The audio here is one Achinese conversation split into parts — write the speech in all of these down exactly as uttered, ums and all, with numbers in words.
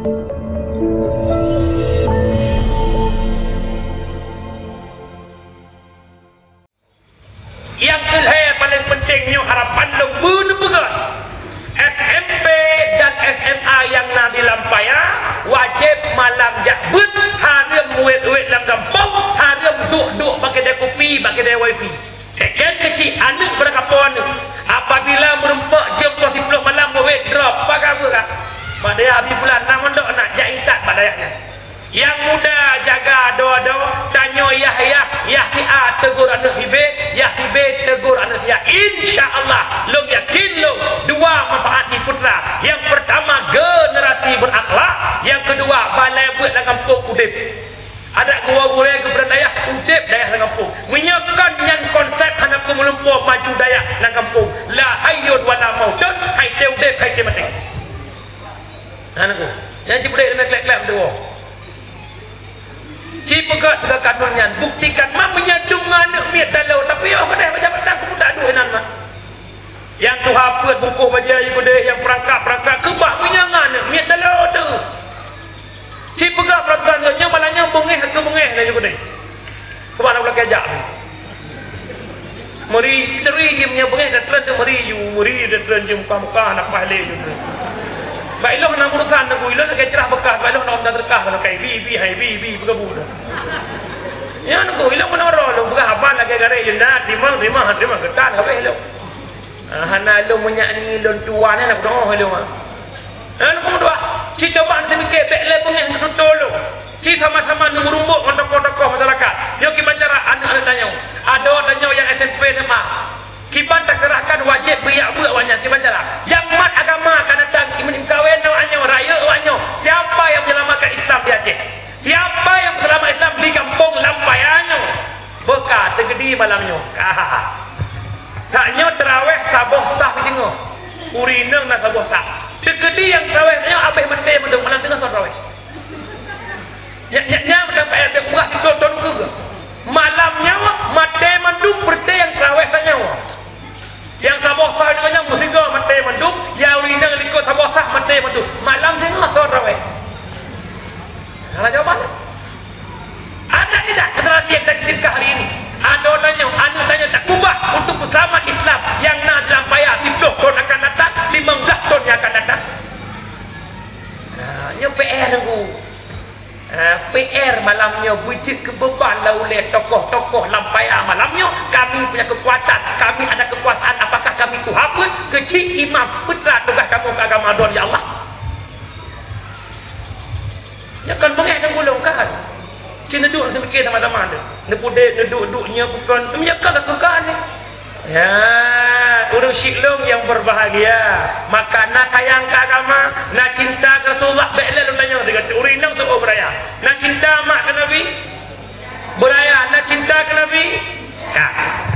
Nyang keu lhèe paleng peunteng nyoe harapan lôn beuneupeugah, S M P dan S M A nyang na di Lampaya wajéb malam jak beuet, hareuem wét-wét lam gampông, hareuem duek-duek bak keudè kupi, bak keudè wifi. Teuken keuchik aneuk beurakapoe aneuk. Apabila meurumpok jeuem poh siplôh malam wét-wét drop, paga beuet ka? Bak dayah Abi Bulan na mondok na jak intat bak dayah nyan. Nyang muda jaga adoe-adoe, tanyoe yah-yah, yah si A teugor aneuk si B, yah si B teugor aneuk si A. Insya Allah, lôn yakin lôn dua manfaat di putra. Nyang peurtama generasi beurakhlak, nyang keudua balèe beuet lam gampông udép. Adak gurèe-gurèe geubrang dayah, udép dayah lam gampông. Meunyoe kon nyan konsep hana peue meulumpoe maju dayah lam gampông, la hayyun wala mautun, han tém udép han tém maté. Hana ku. Nyan cit beudôh na klek-klek meutuwoe. Ci peugah teuka kanun nyan, buktikan ma meunyoe dum ngon aneuk miet talo, tapi oh keudeh jabatan ku muda duek inan ma. Nyang tuha peuet bungkôh bajèe jih keudeh, nyang peurangkat-peurangkat keubah meunyoe ngon aneuk miet talo teuh. Ci peugah peurangkat nyoe malah nyoe beungéh keu beungéh laju keudeh. Keubah na ulakèe jak. Meuri, teri jih meunyoe beungéh dah tren teuh meuri ju, meuri dah tren ju muka-muka aneuk pahlé ju tren. Bak ilôn na urusan nangku, ilôn lagèe cerah beukah, bak ilôn na om dan teuka, lagèe bi, bi, hai bi, bi, beugabung dah. Nyan nangku, ilôn meunoroe lôn peugah haba lagèe garèe ju na, teurimong, teurimong, teurimong, geutan habéh ilôn. Ah, hana lôn meunyak ni lôn tuan nyan, aku tengok lôn ah. Hana lôn dua. Ci coba neumike bèk lé beungéh neututoe lôn. Ci sama-sama neumeurumbok ngon tokoh-tokoh masyarakat. Nyoe kiban cara aneuk-aneuk tanyoe. Adoe tanyoe nyang S M P S M A. Kiban takeurahkan wajéb beuyak beuet awak nyan kiban cara. Nyang mat agama akan datang, imeukawen awak nyoe, rayeuk awak nyoe. Siapa yang menyelamatkan Islam di Aceh? Siapa yang menyelamatkan Islam di gampông Lampaya nyoe? Beuka teukeudi malam nyoe. Ka. Tanyoe teurawéh saboh sah di teungoh. Ureueng inong na saboh sah. Teukeudi nyang teurawéh nyoe abéh maté mandum malam teungoh soe teurawéh. Nyak, nyak, nyak, meunan payah beuet murah siplôh thon keu geuh. Malam nyoe maté mandum peureuté nyang teurawéh tanyoe. Nyang saboh sah di teungoh nyan meusigoe maté mandum, nyang ureueng inong likot saboh sah maté mandum. Malam singoh soe teurawéh. Hana jawaban. Ada tidak generasi yang kita titipkan hari ini? Adoe tanyoe, aneuk tanyoe takeubah untuk peuseulamat Islam nyang na di Lampaya siplôh thon akan datang, limong blah thon nyang akan datang. Ha, nyoe P R nangku. Ha, P R malam nyoe beujeuet keu beuban lam ulèe tokoh-tokoh Lampaya malam nyoe. Kami punya kekuatan, kami ada kekuasaan. Apakah kami tuha peuet? Keuchik imam, peue teuma tugaih kamoe keu agama droe, ya Allah. Nyoe kon beungéh dan gulong kan. Ci neuduek neuseumiké sama-sama tu. Neupudek, neuduek-duek nyoe bukon. Nyoe kon lakukan ni. Ya, ureueng syik lôn nyang berbahagia. Maka na sayang keu agama, na cinta keu Rasulullah, bèk lé lôn tanyong sigoe teuk. Ureueng inong seuôt beuraya. Na cinta mak keu Nabi? Beuraya na cinta keu Nabi? Ka.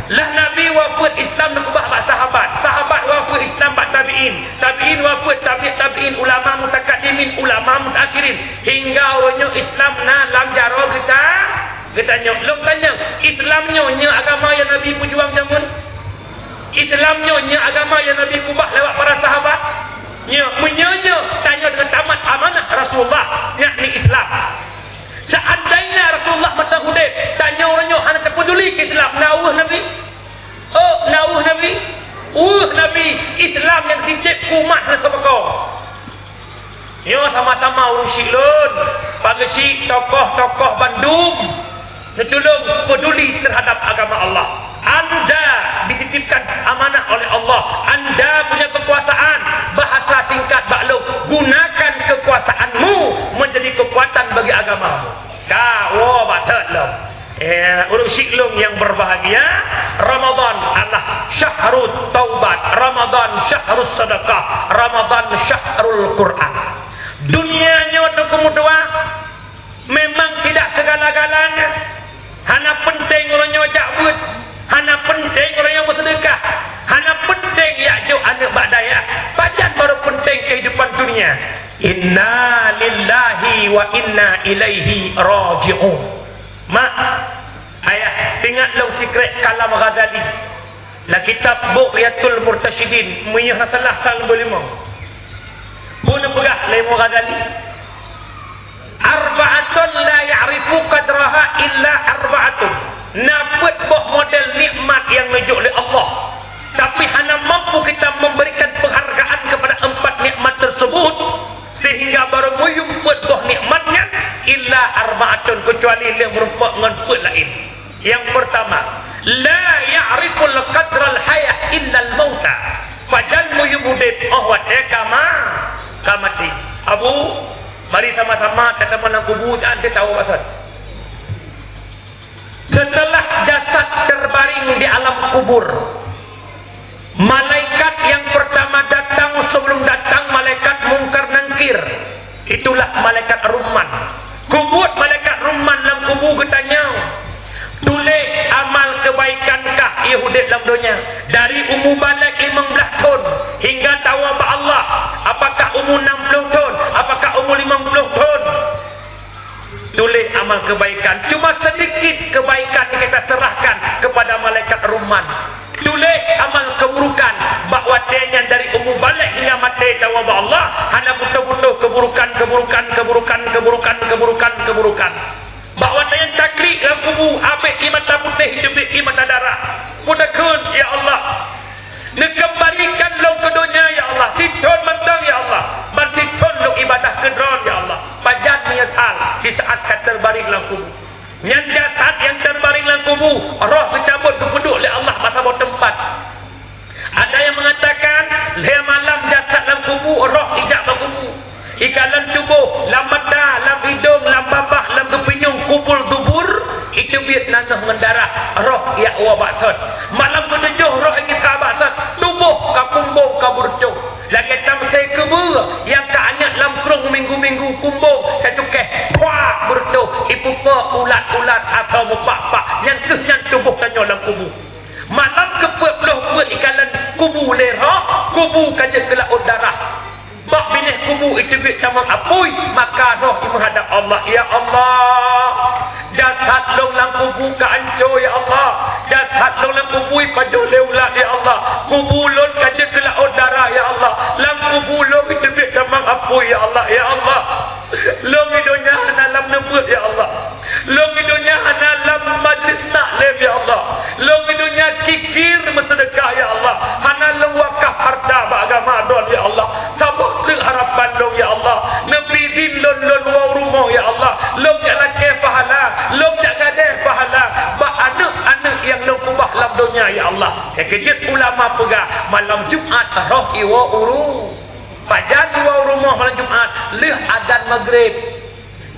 Lah Nabi wafeuet, Islam neukeubah bak sahabat. Sahabat wafeuet, Islam bak tabi'in. Tabi'in wafeuet, tabi' tabi'in, ulama mutakaddimin, ulama mutaakhirin. Hingga uroe nyoe Islam na lam jaroe geuta-, geutanyoe. Lôn tanyong, Islam nyoe, nyoe agama nyang Nabi peujuang jameun? Islam nyoe, nyoe agama nyang Nabi keubah lewat para sahabat? Nyoe, meunyoe nyoe, tanyoe deungon tamat amanah Rasulullah, yakni Islam. Seandainya Rasulullah mantong udép, tanyoe uroe nyoe hana tapeuduli keu Islam, na weueh Nabi? Oh, na weueh Nabi? Weueh Nabi, Islam nyang titép keu umat hana sapeue. Nyoe sama-sama ureueng syik lôn, bak geuchik tokoh-tokoh bandum neutulông peuduli terhadap agama Allah. Anda dititipkan amanah oleh Allah. Anda punya kekuasaan, bahasa singkat bak lôn, gunakan kekuasaanmu menjadi kekuatan bagi agamamu. Ka, woe bak thot lom. Eh, ureueng syik lôn nyang berbahagia, Ramadan adalah syahrut taubat, Ramadan syahrus sadaqah, Ramadan syahrul Quran. Dunia nyoe teungku meutuah, memang tidak segala-galanya. Hana penting uroe nyoe jak beuet, hana penting uroe nyoe meuseudeukah, hana penting jak jok aneuk bak dayah. Pajan barô penting kehidupan dunia. Inna lillahi wa inna ilaihi raji'un. Mak, ayah, ingat lôn sikrek kalam Ghazali. Lam kitab Bughyatul Murtasyidin, meunyoe hana salah, halaman limong. Peue neupeugah lé Imam Ghazali? la ya'rifu qadraha illa arba'atun. Na peuet boh model nikmat nyang neujok lé Allah, tapi hana mampu kita memberikan penghargaan kepada empat nikmat tersebut, sehingga baru meuyuem peuet boh nikmat nyan, illa arba'atun, kecuali lheueh meurumpok ngon peuet laén. Nyang peurtama, la ya'riful qadral hayah illal mauta. Pajan meuyuem udeb, óh watée ka ma-, ka maté. Abu, mari sama-sama tatamong lam kubu, jangan teuh tahu pasal. Setelah jasad terbaring di alam kubur, malaikat yang pertama datang, sebelum datang malaikat Mungkar Nangkir, itulah malaikat Rumman. Kubuet malaikat Rumman lam kubu geutanyong, "Tuléh amal keubaikan kah yôh udeb lam donya, dari umu balek limong blaih thon hingga tawoe bak Allah, apakah umu nam ploh thon, apakah umu limong ploh thon?" Tuléh amal keubaikan, cuma seudikit keubaikan nyang ka taseurahkan keupada malaikat Rumman. Tuléh amal keuburukan, bak watée nyan dari umu balek hingga maté tawoe bak Allah, hana putôh-putôh keuburukan, keuburukan, keuburukan, keuburukan, keuburukan, keuburukan. Bak watée nyan taklik lam kubu, abéh ié mata putéh, teubiet ié mata darah. Meutakheun, "Ya Allah, neukeumbalikan lôn keu donya, ya Allah, sithon mantong, ya Allah, ban sithon lôn ibadah keu Droe, ya Allah." Pajan meunyeusal di saat ka teubaring lam kubu. Nyan jasad nyang teubaring lam kubu, roh geucabot geupeuduek lé Allah bak saboh teumpat. Ada nyang meungatakan, lhée malam jasad lam kubu, roh ijak bak kubu. Ikalon tuboh, lam mata, lam idong, lam babah, lam geupinyueng, kubul dubur, iteubiet nanoh ngon darah, roh ijak woe bak sot. Malam keutujoh roh igeukha bak sot, tuboh ka kumbong ka beureutoh. Lagée tamsée keubeue nyang ka anyot lam krueng minggu-minggu, kumbong tacukéh, puak beureutoh, ipupe ulat-ulat atau mupak-pak, nyan kheueh nyan tuboh tanyoe lam kubu. Malam keupeuet ploh peuet ikalon kubu lé roh, kubu ka jeuet keu laôt darah. Bak binéh kubu iteubiet tamong apui, maka roh imeuhadab Allah, "Ya Allah, jasad lôn lam kubu ka anco, ya Allah. Jasad lôn lam kubu ipajoh lé ulat, ya Allah. Kubu lôn ka jeuet keu laôt darah, ya Allah. Lam kubu lôn iteubiet tamong apui, ya Allah, ya Allah. Lôn i donya hana lam neubeuet, ya Allah. Lôn i donya hana lam majlis taklim, ya Allah. Lôn i donya kikir meuseudeukah, ya Allah. Hana lôn wakaf harta bak agama Droe, ya Allah. Saboh treuk harapan lôn, ya Allah. Neubi idin lôn, lôn woe u rumoh, ya Allah. Lôn jak lakée pahala, lôn jak gadée pahala bak aneuëk-aneuëk nyang lôn keubah lam donya, ya Allah." Nyang keujeuet ulama peugah, malam Jumat roh iwoe u ru-, pajan iwoe u rumoh malam Jumat? Lheueh azan Maghrib.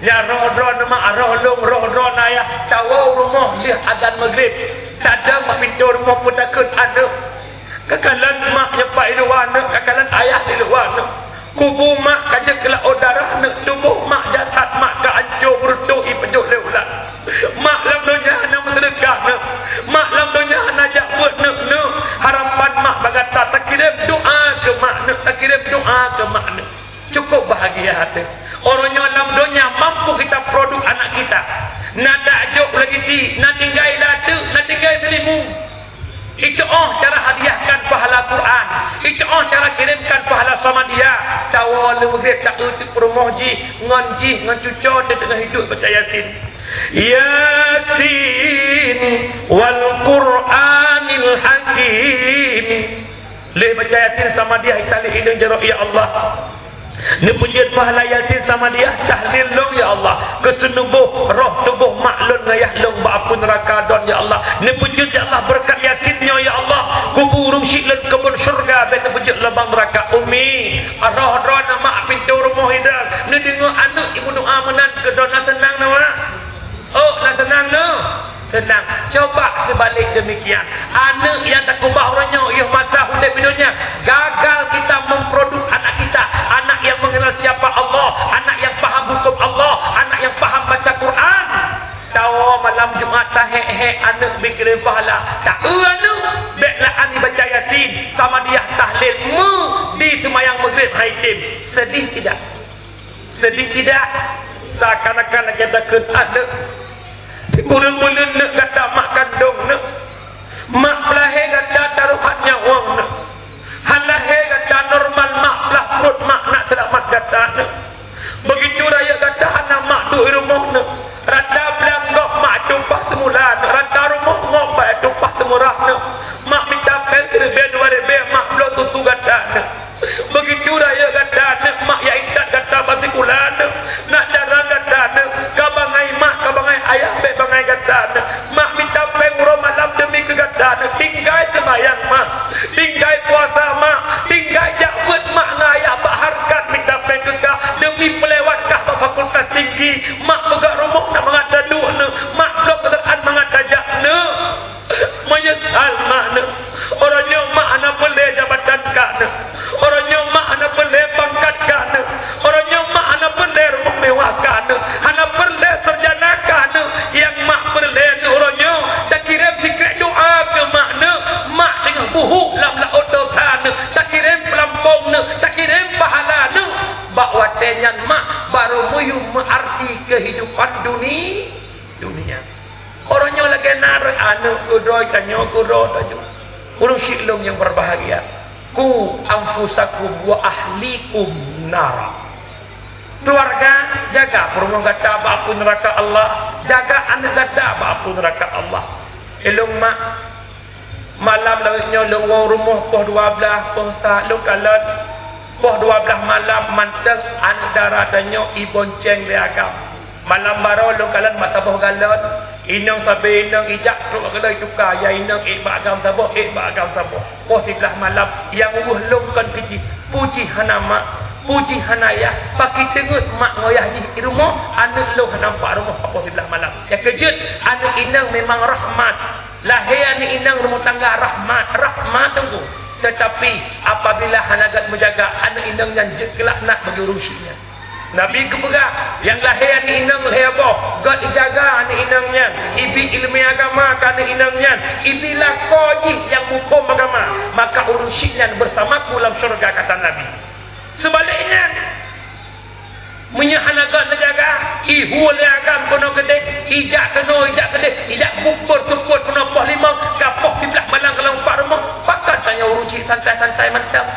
Nyan roh droeneuh mak, roh lôn, roh droeneuh ayah, tawoe u rumoh lheueh azan Maghrib. Tadong bak pintoe rumoh peutakheun aneuëk. Kakalon mak nyang pat i luwa aneuëk, kakalon ayah di luwa aneuëk. Kubu mak ka jeuet keu laôt darah aneuëk, tuboh mak, jasad mak ka anco beureutoh ipajoh lé ulat. Mak lam donya hana meuseudeukah aneuëk. Mak lam donya hana jak beuet aneuëk, aneuëk. Harapan mak bak gata, takirém doá keu mak aneuëk, takirém doá keu mak aneuëk. Cukup bahagia hati. Uroe nyoe lam donya mampu kita produk anak kita. Na dak jok lagi ti, na tinggai lateuk, na tinggai seulimu. Itu oh cara hadiahkan pahala Quran. Itu oh cara kirimkan pahala Samadiyah. Tawoe lé Maghrib, taeu teuk peurumoh jih, ngon jih, ngon cucoe teuh teungoh hidup baca Yasin. Yasin wal Qur'anil Hakim. Lheueh baca Yasin Samadiyah, italek inong jaroe, "Ya Allah, neupeujeuet pahala Yasin Samadiyah, tahlil lôn, ya Allah, keu seunuboh roh tuboh mak lôn ngon ayah lôn bak apui neuraka Droen, ya Allah. Neupeujeuet, ya Allah, beureukat Yasin nyoe, ya Allah, kubu ureuëng syiek lôn keubon syeuruga, bék neupeujeuet lubang neuraka." Umi, roh droeneuh mak pintoe rumoh idong, neudeungoe aneuëk ibu doa meunan keu droeneuh, seunang neuh, mak? Oh, na seunang nyoe? Seunang. Coba seubalek deumikian. Aneuëk nyang takeubah uroe nyoe, yoh masa udeb di donya, gagal kita memproduksi anak kita, anak yang mengenal siapa Allah, anak yang paham hukum Allah, anak yang paham baca Quran. Tawoe malam Jumat tahek-hek aneuëk beu kirém pahala. Taeu aneuëk, bék la'an ibaca Yasin, Samadiyah, tahlil, meu di seumayang Maghrib hai tem. Sedih tidak? Sedih tidak? Seakan-akan lagée takheun aneuëk. Ureuëng buleuen neuk gata mak kandong neuk. Mak peulahé gata taruhan nyawöng neuk. Han lahé gata normal mak, peulaih pruet mak nak seulamat gata neuk. Begitu rayeuk gata hana mak duek i rumoh neuk. Ulôn, nak cara gata nyoe, ka bangai mak, ka bangai ayah, bék bangai gata nyoe. Mak mita péng uroe malam demi keu gata nyoe. Tinggai seumayang mak, tinggai puasa mak, tinggai jak beuet mak ngon ayah bak harkat mita péng keu kah demi peulewat kah bak fakultas tinggi. Mak peugah rumoh na mangat taduek nyoe, mak bloe keudroe mangat tajak nyoe. Meunyeusal mak nyoe. Uroe nyoe mak hana peureulée jabatan kah nyoe. Uroe nyoe mak hana peureulée pangkat kah nyoe. Uroe nyoe mak hana peureulée rumoh mewah kah nyoe. Hana peureulée sarjana kah nyoe. Nyang mak peureulée nyoe uroe nyoe, takirém sikrék doa keu mak nyoe. Mak teungoh buhuk lam laôt dosa nyoe, takirém peulampong nyoe, takirém pahala nyoe. Bak watée nyan mak barô meuyue meuarti keuhidupan duni-, dunia. Uroe nyoe lagée na rot aneuk keudroe tanyoe keudroe tanyoe. Ureuëng syik lôn nyang berbahagia, "Qu anfusakum wa ahlikum nara." Keuluwarga, jaga peurumoh gata bak apui neuraka Allah, jaga aneuk gata bak apui neuraka Allah. Ilôn mak, malam lawét nyoe lôn woe rumoh poh dua blaih, poh sa lôn kalon, poh dua blaih malam mantong aneuk dara tanyoe ibonceng lé agam. Malam baroe lôn kalon bak saboh galon, inong sabe inong ijak trok bak galon ituka, ya inong ék bak agam saboh, ék bak agam saboh. Poh siblaih malam, nyang weueh lôn kon keu jih, peue jih hana mak, peue jih hana yah, pakri teungeut mak ngon yah jih i rumoh, aneuk lôn hana nampak rumoh poh siblaih malam. Nyang keujeuet, aneuk inong memang rahmat. Lahé aneuk inong rumoh tangga rahmat, rahmat teungku. Teutapi, apabila hana gét meujaga, aneuk inong nyan jeuet keu laknat bagi ureuëng syik nyan. Nabi geupeugah, nyang lahé aneuk inong lhée boh, gét ijaga aneuk inong nyan, ibi iéleumé agama keu aneuk inong nyan, ibi lakoe jih nyang muphom agama, maka ureuëng syik nyan beusamaku lam syeuruga, kata Nabi. Seubalek nyan, meunyoe hana gét neujaga, ihue lé agam keunoe keudeh, ijak keunoe, ijak keudeh, ijak bukon seupôt keunoe poh limong, ka poh siblaih malam ka lom bak rumoh, pakon tanyoe ureuëng syik santai-santai mantong.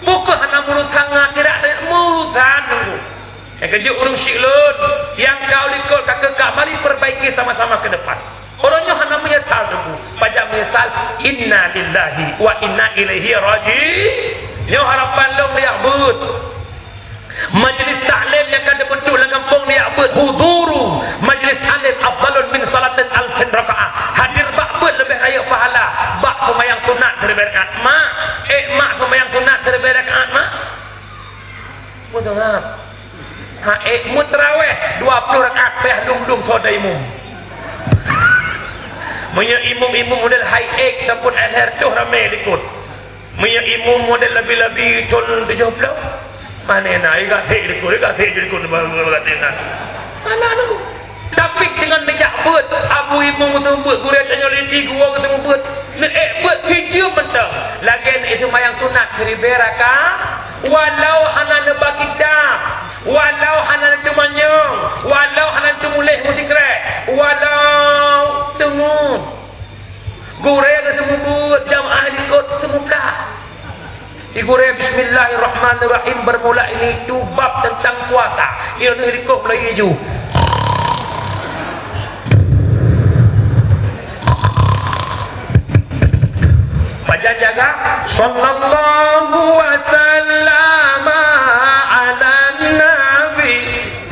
Peu kheueh hana meurusan ngon akhirat, meurusan teungku. Nyang keujeuet ureuëng syik lôn, nyang ka u likot ka keu ka, mari perbaiki sama-sama ke depan. Uroe nyoe hana meunyeusal teungku. Pajan meunyeusal, inna lillahi wa inna ilaihi raji. Nyoe harapan lôn jak beuet. Majlis taklim nyang ka teubeuntuk lam gampông jak beuet, huduru majlis taklim afdalun min salatin alfin rakaah. Hadir bak beuet leubeh rayeuk pahala bak seumayang sunat siribée rakaat. Mak, ék mak seumayang sunat siribée rakaat, mak? Meusunat. Ha, ék meuterawéh dua ploh rakaat payah lom-lom soe imum. Meunyoe imum-imum model hai ék ataupun L R toh ramé likot. Meunyoe imum model labi-labi thon tujoh ploh, mané na, i gasék likot, i gasék ju likot, ba-, ba-, ba-, gasék na. Hana na. Tapi deungon neujak beuet, abu imum geuteumeubeuet, gurée tanyoe liti geuwoe geuteumeubeuet, neuék beuet sijeuem mantong. Lagée neuék seumayang sunat siribée rakaat, walau hana neuba kitab, walau hana neuteumanyong, walau hana neuteumuléh meusikrek, walau teungeut. Gurée geuteumeubeuet, jamaah likot teumeuplak. Di gurée, "Bismillahirrahmanirrahim, bermula ini itu bab tentang puasa." Iya, di likot mulai iju. Pajan jaga, "Sallallahu wa sallama ala nabi."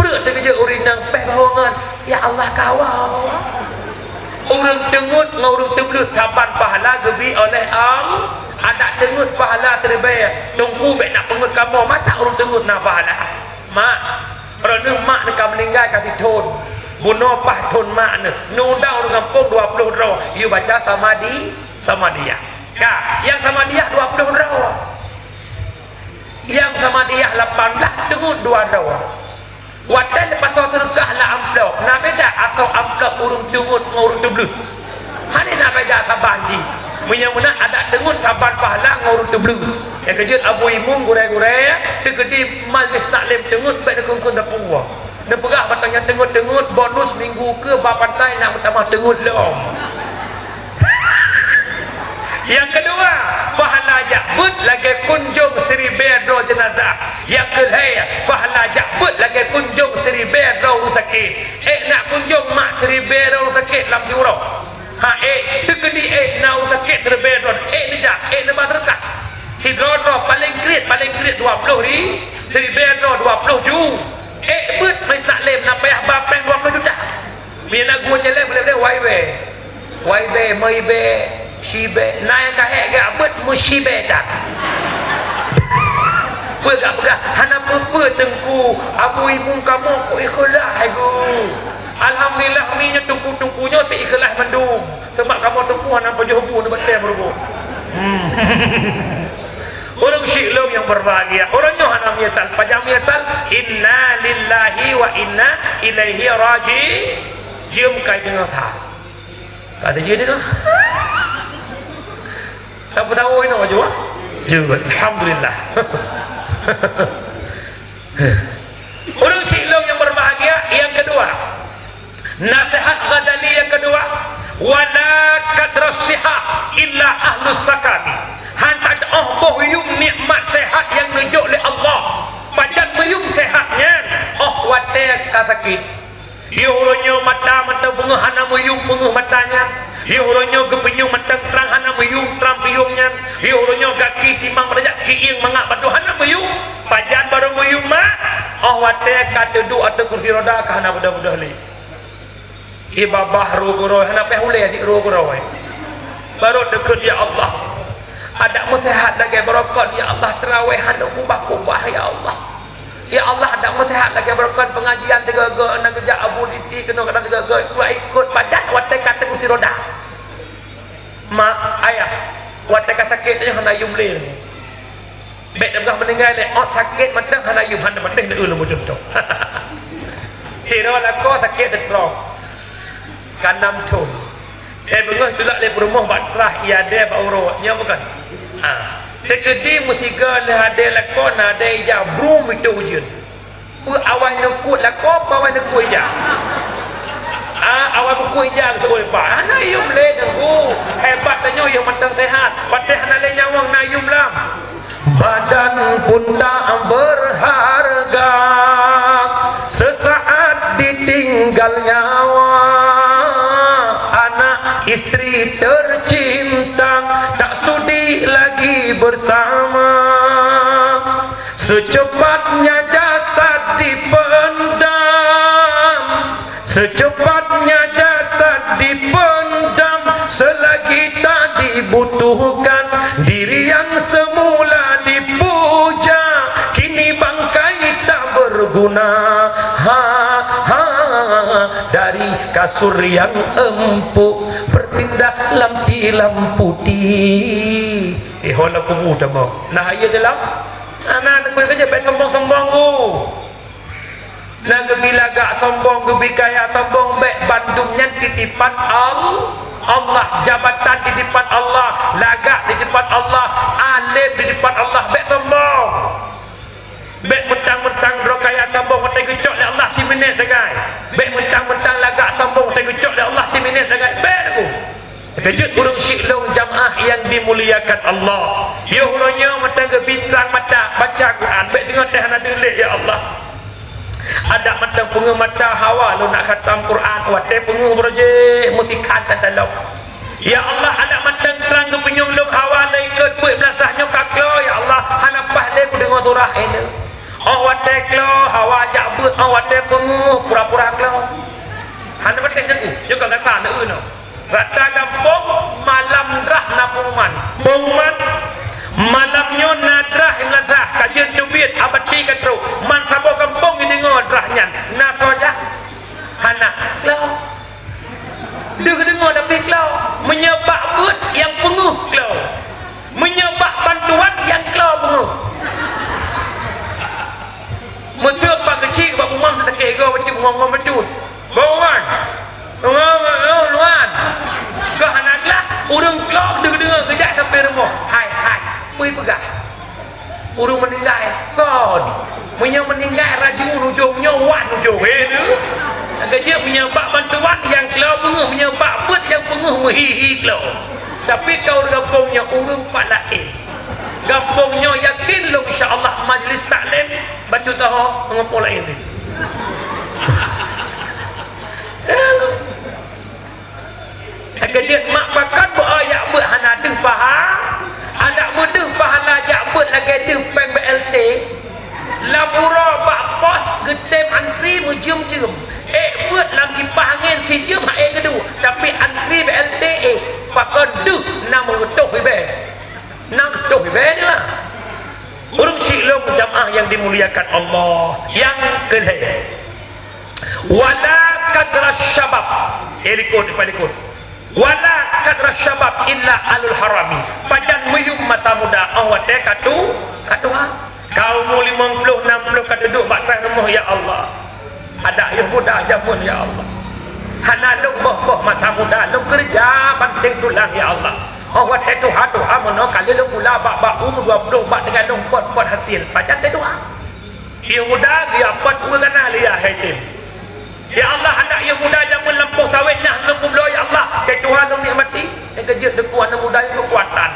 Peureuet teukeujot ureuëng nyang péh bahongan, "Ya Allah, kawa." Ureuëng teungeut ngon ureuëng teubleut saban pahala geubi oleh Allah. Adak teungeut pahala teuribée. Teungku bék nak peungeut kamoe, masa ureuëng teungeut na pahala. Mak, droeneueh mak neuh ka meuninggai ka sithon. Bunoe paih thon mak neuh. Neuundang ureuëng gampông dua ploh droe. Yue baca samadi-, samadiyah. Ka, nyang samadiyah dua ploh droe. Nyang samadiyah lapan blaih teungeut dua droe. Watée neupasoe seudeukah lam amplop, na beda asoe amplop ureuëng teungeut ngon ureuëng teubleut. Hana na beda saban jih. Meunyoe meunan adak teungeut saban pahala ngon ureuëng teubleut. Nyang keujeuet abu imum gurée-gurée, teukeudi majlis taklim teungeut bék neukheun-kheun teupeu. Neupeugah bak tanyoe teungeut-teungeut, bonus minggu keu bak pantai nak meutamah teungeut lom. Nyang keudua, pahala jak beuet lagée kunjong siribée droe jeunazah. Nyang keulhée, pahala jak beuet lagée kunjong siribée droe ureuëng sakét. Ék nak kunjong mak siribée droe ureuëng sakét lam siuroe. Ha ék, teukeudi ék na ureuëng sakét siribée droe, ék neujak, ék neuba seudeukah. Sidroe-droe paleng kriet, paleng kriet dua ploh ri-, siribée droe dua ploh ju. Beuet majelis taklim, na payah ba péng dua ploh juta. Meunyoe na gurée céléng, boleh-boleh wai bée. Wai bée, mei bée, si bée. Na nyang ka hék geubeuet meusi bée that. Peue gak peugah, hana peue-peue Teungku, Abu Imum kamoe kok ikhlaih hai guru. Alhamdulillah, mi nyoe teungku-teungku nyoe seuikhlaih mandum. Teuma kamoe teungku hana pajoh bu nibak tém rugoe. Hmm. Ureuëng syiek lôn nyang berbahagia, ureuëng nyoe hana meunyeusal. Pajan meunyeusal? Inna lillahi wa inna ilaihi raji-, jeuem kai deungoe that. Ka teujeuet deungoe. Tapeutawa inoe jeuet, ah? Jeuet. Alhamdulillah. Ureuëng syiek lôn nyang berbahagia, nyang keudua, nasihat Ghazali nyang keudua, "Wala kadra siha illa ahlus sakami." Hana teuôh boh yum nikmat sehat nyang neujok lé Allah. Pajan meuyum sehat nyan? Óh watée ka sakét. Yoh uroe nyoe mata mantong beungoh hana meuyum beungoh mata nyan. Yoh uroe nyoe geupinyueng mantong trang hana meuyum trang pinyueng nyan. Yoh uroe nyoe gaki timang meurajak kieng mangat badoh hana meuyum. Pajan barô meuyum mak? Óh watée ka teuduek ateueh kursi roda ka hana beudôh-beudôh lé. Ié babah roh keudroe hana payah ulée di roh keudroe. Barô deukeut, "Ya Allah, adak meuseuhat lagée barokon, ya Allah, teurawéh hana ubah-ubah, ya Allah. Ya Allah, adak meuseuhat lagée barokon, peungajian tiga-tiga na geujak Abu Diti keunoe kadang tiga-tiga, dua ikot padat watée ka teuh kursi roda." Mak, ayah, watée ka sakét nyoe hana yum lé. Bék tapeugah meuninggai lé, ôt sakét mantong hana yum, hana patéh na eu lôn meucuntoh. Sidroe lakoe sakét teutroe. Ka nam thon. Eh, beungoh tulak lé peurumoh bak trah, ié adé bak uroe, nyoe bukan? Ah. Teukeudi meusigoe lheueh adé lakoe na adé ija brum itôh ujeuen. Peue awai neukot lakoe, peue awai neukot ija? Ah, awai meukot ija geuseuôt leupah. Hana yum lé Teungku. Hebat tanyoe yôh mantong sehat. Watée hana lé nyawöng na yum lam. Badan pun tak berharga, sesaat ditinggal nyawa. Anak istri tercinta tak sudi lagi bersama. Secepatnya jasad dipendam, secepatnya jasad dipendam, selagi tak dibutuhkan, diri yang semula dipuja, kini bangkai tak berguna. Ha, ha, dari kasur yang empuk, berpindah lam tilam putih. Eh, ho lam kubu teuma. Nah, iya dalam. Anak, anak, anak, anak, sombong-sombong ku. Na geubi lagak sombong, geubi kaya sombong, bék, bandum nyan titipan Al-, Allah. Jabatan titipan Allah, lagak titipan Allah, alim titipan Allah, bék sombong. Bék mentang-mentang droe kaya sombong watée geucok lé Allah siminét sagai. Bék mentang-mentang lagak sombong watée geucok lé Allah siminét sagai. Bék, Teungku. Keujeuet ureuëng syiek lôn jamaah nyang dimuliakan Allah. Yoh uroe nyoe mantong geubi trang mata baca Quran, bék teungoh teuh hana deuh lé, ya Allah. Adak mantong peungeuh mata hawa lôn nak khatam Quran, watée peungeuh beurojéh meusikhan that lom. Ya Allah, adak mantong trang geupinyueng lôn hawa lôn ikot peuet beulasah nyoe ka kloe, ya Allah, hana paih lé kudeungoe surah nyoe. Óh watée kloe hawa jak beuet, óh watée peungeuh pura-pura kloe. Hana patéh Teungku, nyoe ka gata neueu nyoe. Rata gampông malam drah na pengumuman. Pengumuman, malam nyoe na drah nyang meulansah, ka jeuet teubiet, abati ka trok. Man saboh gampông jideungoe drah nyan. Na soe jak? Hana. Kloe. Deuh deungoe tapi kloe. Meunyoe bak beuet nyang peungeuh kloe. Meunyoe bak bantuan nyang kloe peungeuh. Meuseup bak keuchik bak bumam teutakée goe bacut bungong-bungong bacut. Bungong! Bungong, bungong, luan! Keu hana glah, ureuëng kloe deuh deungoe geujak sampoe rumoh. Hai, hai, peue peugah? Ureuëng meuninggai kon. Meunyoe meuninggai rajun ujong nyoe wan ujong. Eh, tu. Lagée jeuet meunyoe bak bantuan nyang kloe peungeuh, meunyoe bak beuet nyang peungeuh meuhi-hi kloe. Tapi ka ureuëng gampông nyoe ureuëng pat laén. Gampông nyoe yakin lôn insya Allah majlis taklim bacut taho ngon po laén tu. Lagée jeuet mak pakon beu jak beuet hana deuh paha, adak beudeuh pahala jak beuet lagée deuh péng B L T. Lam uroe bak pos geutem antri Beda. Ureuëng syiek lôn jamaah yang dimuliakan Allah, nyang keu lhée. Wala kadra syabab. Eh, likot, dipat likot. Wala kadra syabab illa ahlul harami. Pajan meuyuem masa muda, oh watée ka tu, ka tuha. Ka umu limong ploh, nam ploh ka duduek bak teungoh rumoh, ya Allah. Adak yôh muda jameun, ya Allah. Hana lôn boh-boh masa muda, lôn keureuja banting tulang, ya Allah. Oh watée tuha-tuha meunoe ka lheueh lôn gula bak-bak umu dua ploh bak tinggai lôn pot-pot hasil. Pajan teuh tuha. Yôh muda geuyue pot ueh gana lé ya hai tem. Ya Allah, adak yôh muda jameun lampôh sawét nyan lôn peubloe, ya Allah. Teuh tuha lôn nikmati. Nyang keujeuet teungku aneuk muda nyang keukuatan.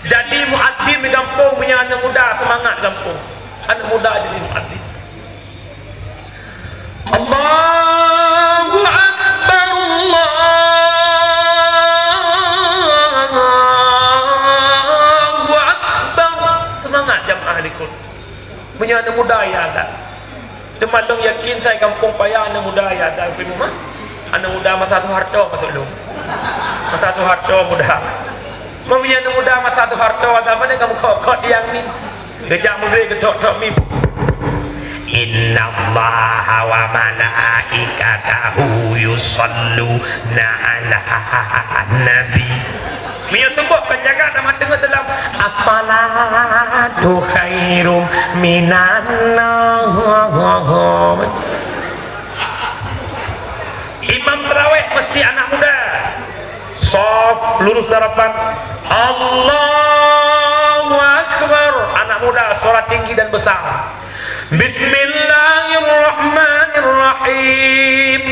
Jadi muadzin di gampông meunyoe aneuk muda seumangat gampông. Aneuk muda jadi muadzin. Allahu Akbar, Allahu Akbar. Seumangat jamaah likot. Meunyoe aneuk muda ya adak. Teuma lôn yakin sai gampông paya aneuk muda ya adak, Teungku Imum. Aneuk muda masa Soeharto maksud lôn. Masa Soeharto muda. Meunyoe aneuk muda masa Soeharto, adak pane kamoe kot-kot diang ni. Geujak meugreb geutok-tok mim. Innallaha wa malaikatahu yusalluna 'alan nabi. Meunyoe tuboh kon jaga teuma teungoh dalam as-salatu khairum minan naum. Imam tarawih mesti anak muda. Saf lurus dan rapat. Allahu Akbar. Anak muda suara tinggi dan besar. Bismillahirrahmanirrahim.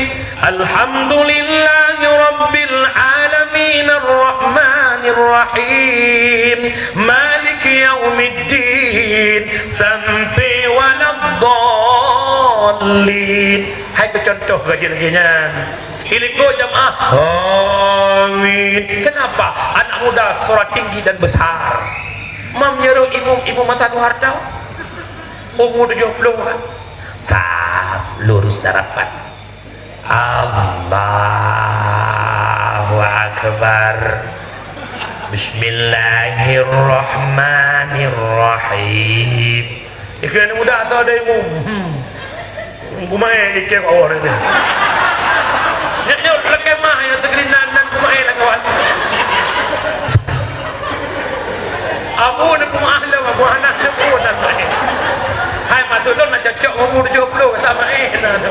Alhamdulillahi rabbil alamin, arrahmanir rahim, maliki yaumiddin, sampai waladdallin. Hai keu contoh gaji lagée nyan. Iliko jamaah. Amin. Kenapa? Anak muda suara tinggi dan besar. Mam nyeru ibu-ibu masa Soeharto. Umur tujuh puluh kan? Saf lurus dan rapat. Allahu Akbar. Bismillahirrahmanirrahim. Ikeu aneuk muda atau ada ibu? Hmm. Kumae ikeu awak ni. Nyak nyak lakée mah nyang teugerinan nan kumae lah kawan. Abu ni kumae lah, abu anak ni pun nan main. Hai, maksud lôn nak cocok umur tujuh puluh, tak main lah tu.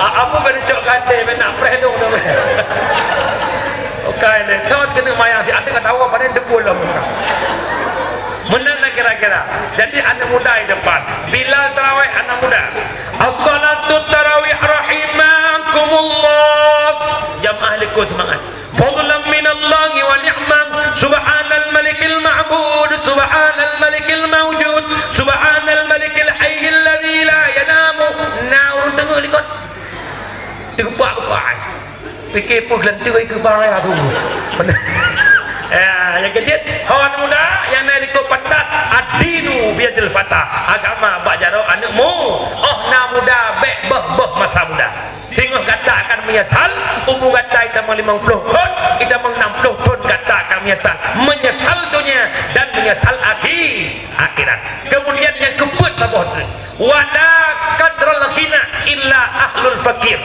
A-, abu kan cocok gante, nak preh dong tu. Oke, ni. Cot kena mayang, si até kata awak panen debul lah muka. Meunan lah kira-kira. Jadi aneuk muda di depan. Bilal tarawih aneuk muda. As-salatu tarawih rahimakumullah. Jamaah likot semangat. Fadlan minallahi wa ni'mah. Subhanal malikil ma'bud. Subhanal malikil maujud. Subhanal malikil hayyil ladzi la yanamu. Nah, ureuëng teungoh likot. Teugepak-gepak. Pike peue geulanteue keu barang raya tu. Ya, nyang keujeuet, ho aneuk muda, nyang na likot pantas, ad-dinu biyadil fata. Agama bak jaroe aneuk mu-, oh na muda, bék boh-boh masa muda. Singoh gata akan menyesal, umu gata itamong limong ploh thon, itamong nam ploh thon gata akan menyesal. Menyesal dunia dan menyesal akhi-, akhirat. Kemudian nyang keupeuet saboh tu, wala kadral ghina illa ahlul fakir.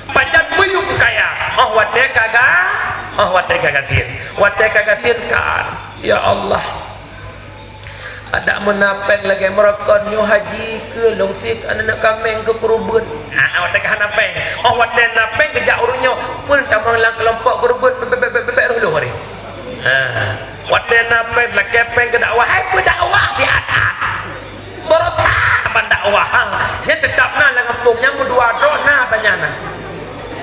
Pajan meuyuem kaya, oh watée ka ga-, oh watée ka gasien. Watée ka gasien kan, ya Allah. Adak meuna péng lagée meurokon nyoe haji keu lôn sik aneuk kaméng keu keureubeuen. Ah, watée ka hana péng. Oh watée na péng geujak ureuëng nyoe, peue tamong lam keulompok keureubeuen bek-bek roh lôn hari. Ha. Watée na péng lakée péng keu dakwah, hai peu dakwah di atas. Baroesa ban dakwah. Nyan teutap na lam gampông nyan meudua droe na tanya na.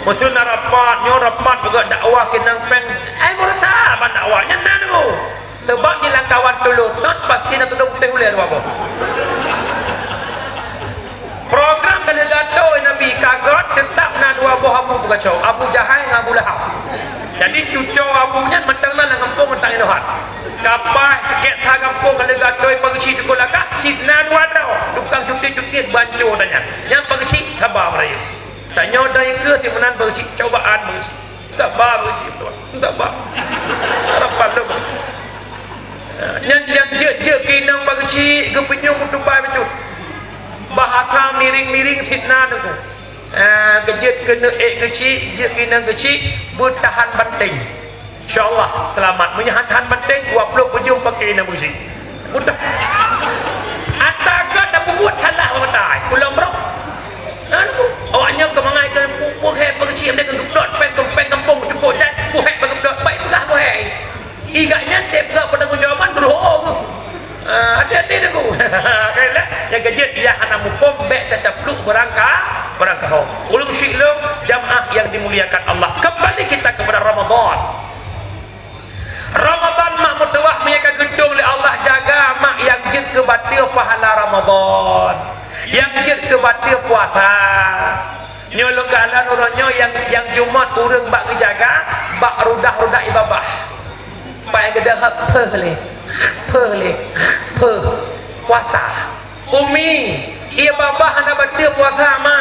Meuseu na rapat, nyoe rapat peugah dakwah keu inong péng. Ai baroesa ban dakwah nyan na deungoe. Sabab di lam kawan tulông not pasti na tudong putéh ulée dua boh. Program ka lheueh geuatô Nabi ka göt teutap na dua boh abu peukaco, Abu Jahal ngon Abu Lahab. Jadi cuco abu nyan mantong na lam gampông mantong inoe hat. Ka paih sikét that gampông ka lheueh geuatô pageuci teungku lagak, cit na dua droe, tukang cutit-cutit banco tanyan. Nyan pageuci haba meurayeuk. Tanyoe dai keue si meunan pageuci cobaan pageuci. Haba pageuci, haba. Haba. Harapan lom. Nyan nyang jeuet-jeuet keu inong bak geuchik, geupeunyueng meutubai bacut. Bahasa miring-miring fitnah teungku. Ah, geujeuet keuneuk ék geuchik, jeuet keu inong geuchik, beutahan banteng. Insya Allah seulamat. Meunyo han tahan banteng, dua ploh peujeuem paké inong bak geuchik. Mudah. Ata ka tapeubuet salah bak ata, pulang brok. Awaknyan keumangai keu pu-, puhèe bak geuchik, meunan keu geupeutot péng, péng gampông, cukup jai, puhèe bak geupeutot, baik peugah puhèe. Iga nyan teupeugah peutanggong jawaban, deuh ho geuh. Ah, hati-hati teungku. Kailah, nyang keujeuet, ya hana muphom, bèk tacaplok barangka-, barangkaho. Ulôn syik lôn, jamaah yang dimuliakan Allah. Kembali kita kepada Ramadan. Ramadan mak meutuwah meunyo ka geutong lé Allah, jaga mak nyang jeuet keu bateue pahala Ramadan. Nyang jeuet keu bateue puasa. Nyoe lôn kalon uroe nyoe nyang, nyang Jumat ureueng bak geujaga, bak rudah-rudah ie babah. Bak nyang geudah peuh lé, peuh lé, peuh. Puasa. Umi, ie babah hana bateue puasa, ma.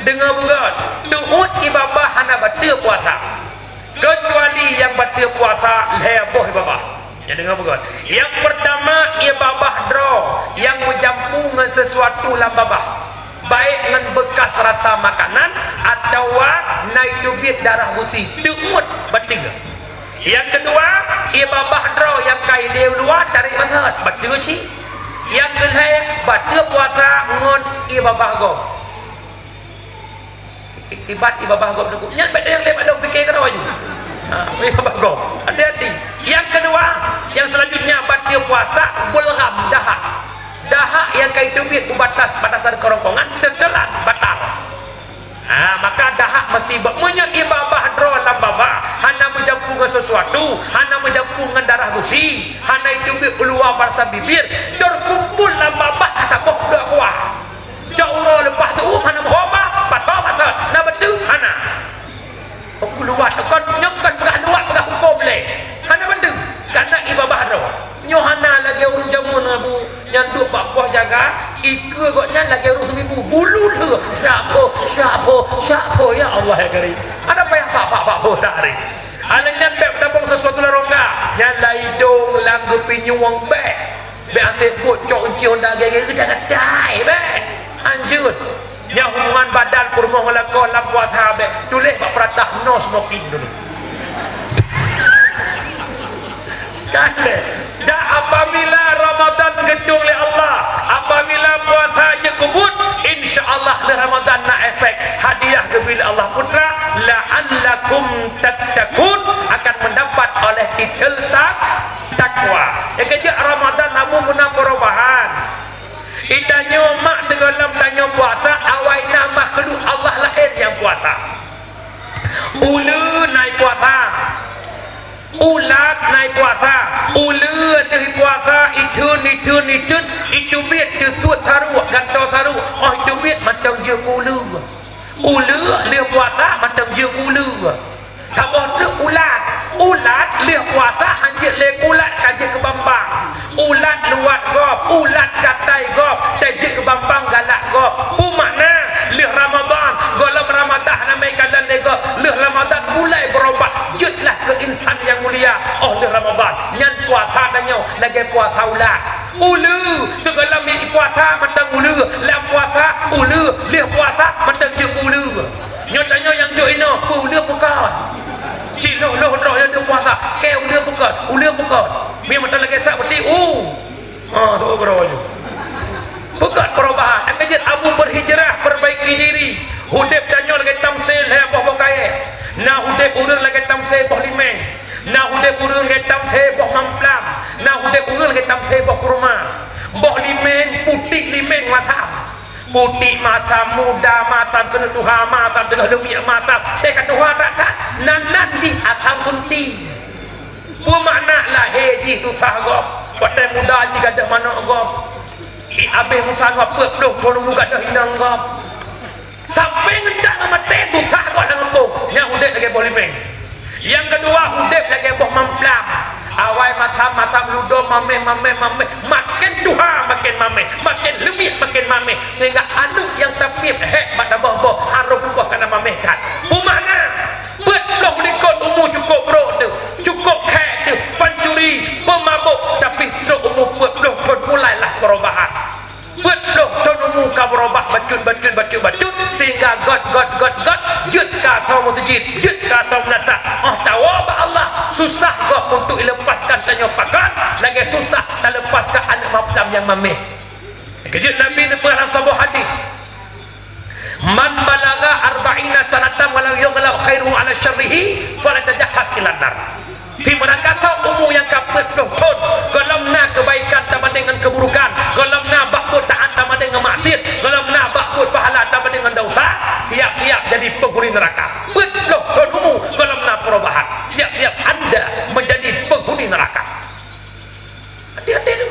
Deungoe beugöt, teuôt ie babah hana bateue puasa. Keucuali nyang bateue puasa lhèe boh ie babah. Nyan deungoe beugöt. Nyang peurtama, ie babah droe nyang meujampu ngon sisuatu lam babah, baik ngon beukas rasa makanan atawa na iteubiet darah gusi, teuôt bateue. Nyang keudua, ie babah droe nyang ka ilé u luwa tarék basot, bateue cit. Nyang keulhèe, bateue puasa ngon ie babah gob. Ikibat ie babah gob teungku. Nyan bèk tayang lé bak lôn, pike keudroe aju. Ha, ie babah gob. Hati-hati. Nyang keudua, nyang selanjutnya, bateue puasa, bulgham, dahak. Dahak nyang ka iteubiet u batas, batasan keurongkongan, teutelan, batal. Ha, maka dahak meusti ba-, meunyo ie babah droe lam babah, hana meujampu ngon sisuatu, hana meujampu ngon darah gusi, hana iteubiet u luwa batasan bibir, teukumpul lam babah ka saboh dua kuah. Cok uroe leupah teuuem hana meuho bah, pato patot, na bateue hana. Peue luwat kon nyoe kon peugah luwat peugah hukôm lé. Hana bateue, kana ie babah droe. Nyoe hana lagèe ureueng jameun, Abu, nyang duek bak poh jaga, ikeue gobnyan lagèe ureueng seumibu. Bulu lheueh, syak pho, syak pho, syak pho, ya Allah ya Karim. Hana payah pak, pak, pak pho tak hari. Alah nyan bèk tabong sisuatu lam rongga. Nyan lam idong, lam geupinyueng bèk. Bèk até buet cok unci honda gègè geuda-geuda bèk. Hanjeuet. Nyang hubungan badan peurumoh ngon lakoe lam puasa bèk. Tuléh bak peuratah no smoking dulu. Kan deh. Dan apabila Ramadan geutong lé Allah, apabila puasa jeuet keubuet, insya Allah lheueh Ramadan na efek hadiah geubri lé Allah Putra, la'allakum tattaqun, akan mendapat oleh titel tak-, takwa. Nyang keujeuet Ramadan lamon guna perubahan. Di tanyoe mak sigohlom tanyoe puasa, awai na makhluk Allah laén nyang puasa. Uleue na i puasa. Ulat na i puasa. Uleue lheueh i puasa, itheun, itheun, itheun, iteubiet teusuet saruek, gantoe saruek, 'oh iteubiet mantong jeuet keu uleue. Uleue lheueh puasa mantong jeuet keu uleue. Saboh treuk ulat. Ulat lheueh puasa hanjeuet lé keu ulat ka jeuet keu bambang. Ulat luwat gob, ulat gatai gob, tajeuet keu bambang galak gob. Peue makna lheueh Ramadan, gohlom Ramadan hana meukalon lé gob, lheueh Ramadan mulai beurubah, jeuetlah keu insan nyang mulia 'oh lheueh Ramadan. Nyan puasa tanyoe lagèe puasa ulat. Uleue, sigohlom i puasa mantong uleue, lam puasa uleue, lheueh puasa mantong jeuet keu uleue. Nyoe tanyoe nyang jok inoe, peu uleue peukon. Cit lhôh-lhôh droe nyang jok puasa, kèe uleue peukon, uleue peukon. Mie mantong lagèe sak peuti u. Ha, tu keudroe nyoe. Peugah perubahan. Nyang keujeuet Abu berhijrah, perbaiki diri. Udép tanyoe lagèe tamsil lhèe boh boh kayèe. Na udép ureueng lagèe tamsil boh limeng. Na udép ureueng lagèe tamsil boh mamplam. Na udép ureueng lagèe tamsil boh kurma. Boh limeng, putik limeng masam. Putik masam, muda masam, keuneuk tuha masam, teungoh leumiek masam. Teuka tuha that-that, nan-nan jih asam sunti. Peue makna lahé jih susah gob, watèe muda jih gadôh manok gob. Di abéh masa gob peuet ploh thôn ulu gadôh inong gob. Sampai ngon dak ngon maté susah gob lam gampông, nyan udép lagèe boh limeng. Nyang keudua udép lagèe boh mamplam. Awai masam-masam ludôm maméh, maméh, maméh, maken tuha maken maméh, maken leumiek maken maméh, sehingga aneuk nyang tamiet hék bak saboh boh, harôh bukôh kana maméh that. Peue makna? Peuet ploh likot umu cukôp brôk teuh, cukôp khék teuh, pancuri, peumabôk, tapi Bacut-bacut, sehingga göt, göt, göt, göt, jeuet ka asoe meuseujid, jeuet ka asoe meunasah. Óh tawoe bak Allah, susah gob untuk ileupaskan tanyoe pakon, lagèe susah taleupaskan aneuk maplam nyang mamèh. Keujeuet Nabi neupeugah lam saboh hadis, "Man balagha arba'ina sanatan wa lam yughlab khairuhu ala syarrihi, fala tajahhaz ilan nar." Di meurangkasoe umu nyang ka peuet ploh thon, gohlom na keubaikan tabandéng ngon keuburukan, gohlom na bak buet taat tabandéng ngon maksiet, gohlom na bak buet pahala tabandéng ngon desya, siap-siap jadi penghuni neraka. Peuet ploh thon umu gohlom na perubahan, siap-siap anda menjadi penghuni neraka. Hati-hati tu.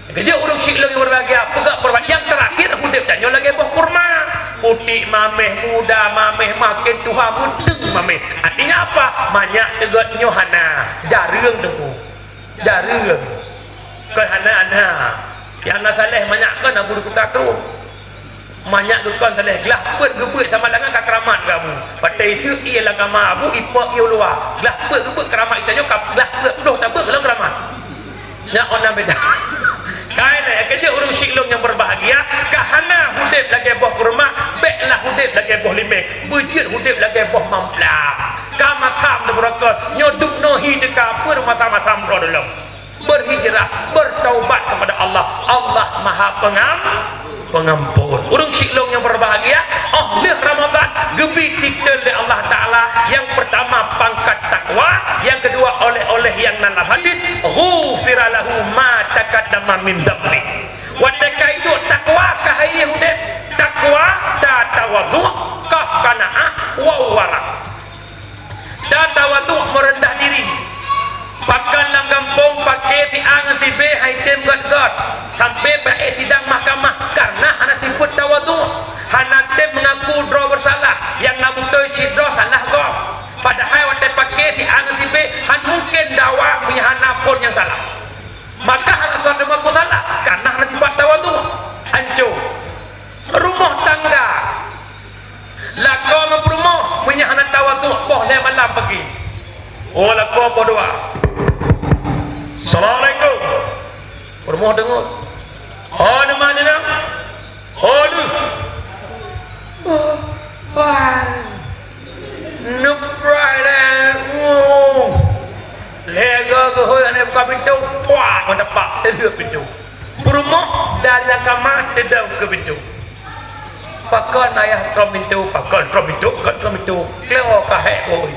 Keujeuet ureueng syiek lôn nyang berbahagia, peugah peureubahan nyang teurakhir udép tanyoe lagèe boh kurma. Putéh mamèh, muda mamèh, makin tuha meuteung mamèh. Artinya apa? Manyak teugöt nyoe hana, jareueng teungku. Jareueng. Kon hana, hana. Nyang na saleh manyak kon Abu di Kuta Krueng. Manyak geukon saleh, glah peuet geubeuet sama langan ka keuramat keu Abu. Watèe iseuk ié lam kama Abu, ipok ié u luwa. Glah peuet geubeuet keuramat, itanyoe ka glah peuet ploh tabeuet lom keuramat. Nyak ona beda. Kai lé, keujeuet ureueng syiek lôn nyang berbahagia, ka hana udép lagèe boh kurma, bèklah udép lagèe boh limèng, beujeuet udép lagèe boh mamplam. Ka matam teubeurokot, nyoe dum nohi teuka peuet macam-macam droe lom. Berhijrah, bertaubat kepada Allah. Allah Maha Pengam-, Pengampun. Ureueng syiek lôn nyang berbahagia, óh lheueh Ramadan, geubri titel lé Allah Taala, nyang pertama pangkat takwa, nyang kedua oleh-oleh nyang na lam hadis, "Ghufira lahu ma taqaddama min dzambi." Watèe ka hidup takwa, ka hayeu udép. Takwa, tatawadhu, qaf qanaah, waw waraq. Tatawadhu, meureundah diri. Pakon lam gampông paké siang ngon sibée han item göt-göt, sampoe bak sidang mahkamah, kareuna hana sifeuet tawadhu. Hana tem meungaku droe beusalah, nyang na beutôi sidroe salah gob. Padahai watèe paké siang ngon sibée, han mungken dawa meunyo hana phon nyang salah. Maka hana soe teuma ku salah, kareuna hana sifat tawadhu. Anco. Rumoh tangga. Lakoe ngon peurumoh, meunyo hana tawadhu, poh lhèe malam peugi. Oh, lakoe poh dua. "Assalamualaikum." Peurumoh deungoe. "Oh, nima nina?" "Oh, lheueh." "Oh, wah." Neuprai lé. Woe. Lhèe goe geuhôi hana buka pintoe, puak meudapak teulheueh pintoe. Peurumoh dari lam kama teudong keu pintoe. "Pakon ayah trom pintoe, pakon trom pintoe, pakon trom pintoe?" Keuleue ka hék geuhôi.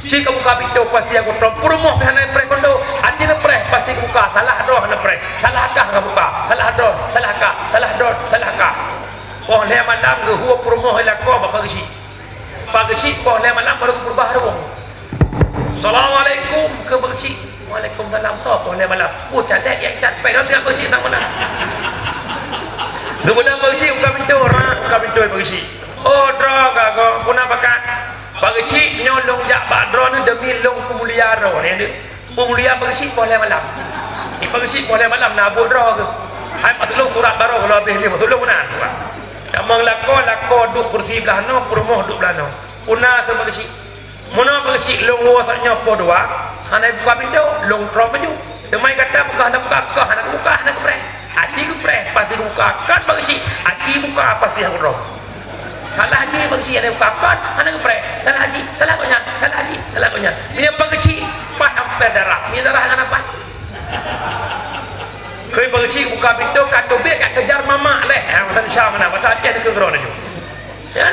"Ci kabuka pintoe pasti aku trom." Peurumoh pih hana preh kondo. Aci neupreh pasti kabuka. Salah droe hana preh. Salah kah kabuka. Salah droe, salah kah, salah droe, salah kah. Poh lhèe malam geuhue peurumoh i lakoe bak Pak Geuchik. Pak Geuchik poh lhèe malam baru geupeurubah rumoh. "Assalamualaikum," keu Pak Geuchik. "Waalaikumsalam." Soe poh lhèe malam? Oh, cadek nyang itat pèh lom tiep Pak Geuchik sang meunan. Geupeugah Pak Geuchik buka pintoe, rak buka pintoe Pak Geuchik. "Oh, droe ka goe, peue na pakat?" "Pak Geuchik, nyoe lôn jak bak droeneuh demi lôn peumulia droeneuh." Peumulia Pak Geuchik poh lhèe malam. Di Pak Geuchik poh lhèe malam na buet droe keuh. Hai, maksud lôn surat baroe kalau habéh lé, maksud lôn meunan. Tamong lakoe, lakoe duek kursi blah noe, peurumoh duek blah noe. "Peue na keuh Pak Geuchik?" "Meunoe Pak Geuchik, lôn woe saat nyoe poh dua, hana buka pintoe, lôn trom baju. Teuma gata peugah hana buka, kah hana buka, hana geupreh. Aci geupreh, pasti geubuka. Kon Pak Geuchik, aci buka, pasti hana geupreh. Salah jih Pak Geuchik, hana buka. Kon hana geupreh. Salah jih, salah gobnyan, salah jih, salah gobnyan." Meunyoe Pak Geuchik, pat amper darah. Meunyoe darah ngon apa?" Keu Pak Geuchik buka pintoe, ka teubiet, ka kejar mamak lé. Ha, bahasa Indonesia meunan, bahasa Aceh teuka keudroe laju. Ya,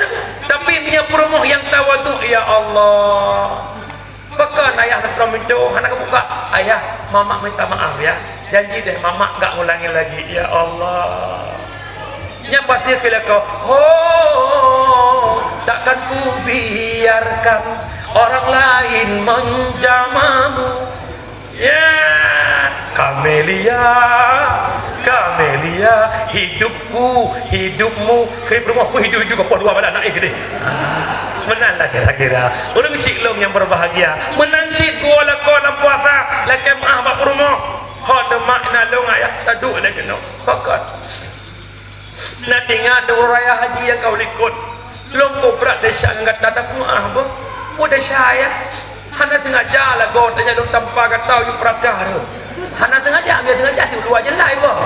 tapi meunyoe peurumoh nyang tawadhu, "Ya Allah, pakon ayah neutrom pintoe, hana kabuka? Ayah, mamak minta maaf ya. Janji deh, mamak enggak ngulangi lagi. Ya Allah." Nyan pasti keu lakoe, "Ho, takkan ku biarkan orang lain menjamahmu." Ya, Kamelia, Kamelia, hidupku, hidupmu. Keu peurumoh pun hidup-hidup, poh dua bala aneuk eh keudeh. Meunan lah kira-kira. Ureueng chik lôn nyang berbahagia. Meunan cit geuwoe lakoe lam puasa, lakèe meu'ah bak peurumoh. Ho teuma na lôn ayah taduek lé keunoe. Pakon. Na tingat di uroe raya haji nyang ka u likot. Lôn peubrat desya ngon gata, tapi meu'ah boh. Peue desya, ya? Hana sengaja lagoe tanyoe lôn tampa gata u peurata rhot. Hana sengaja, meunyo sengaja siluwa jeulai boh.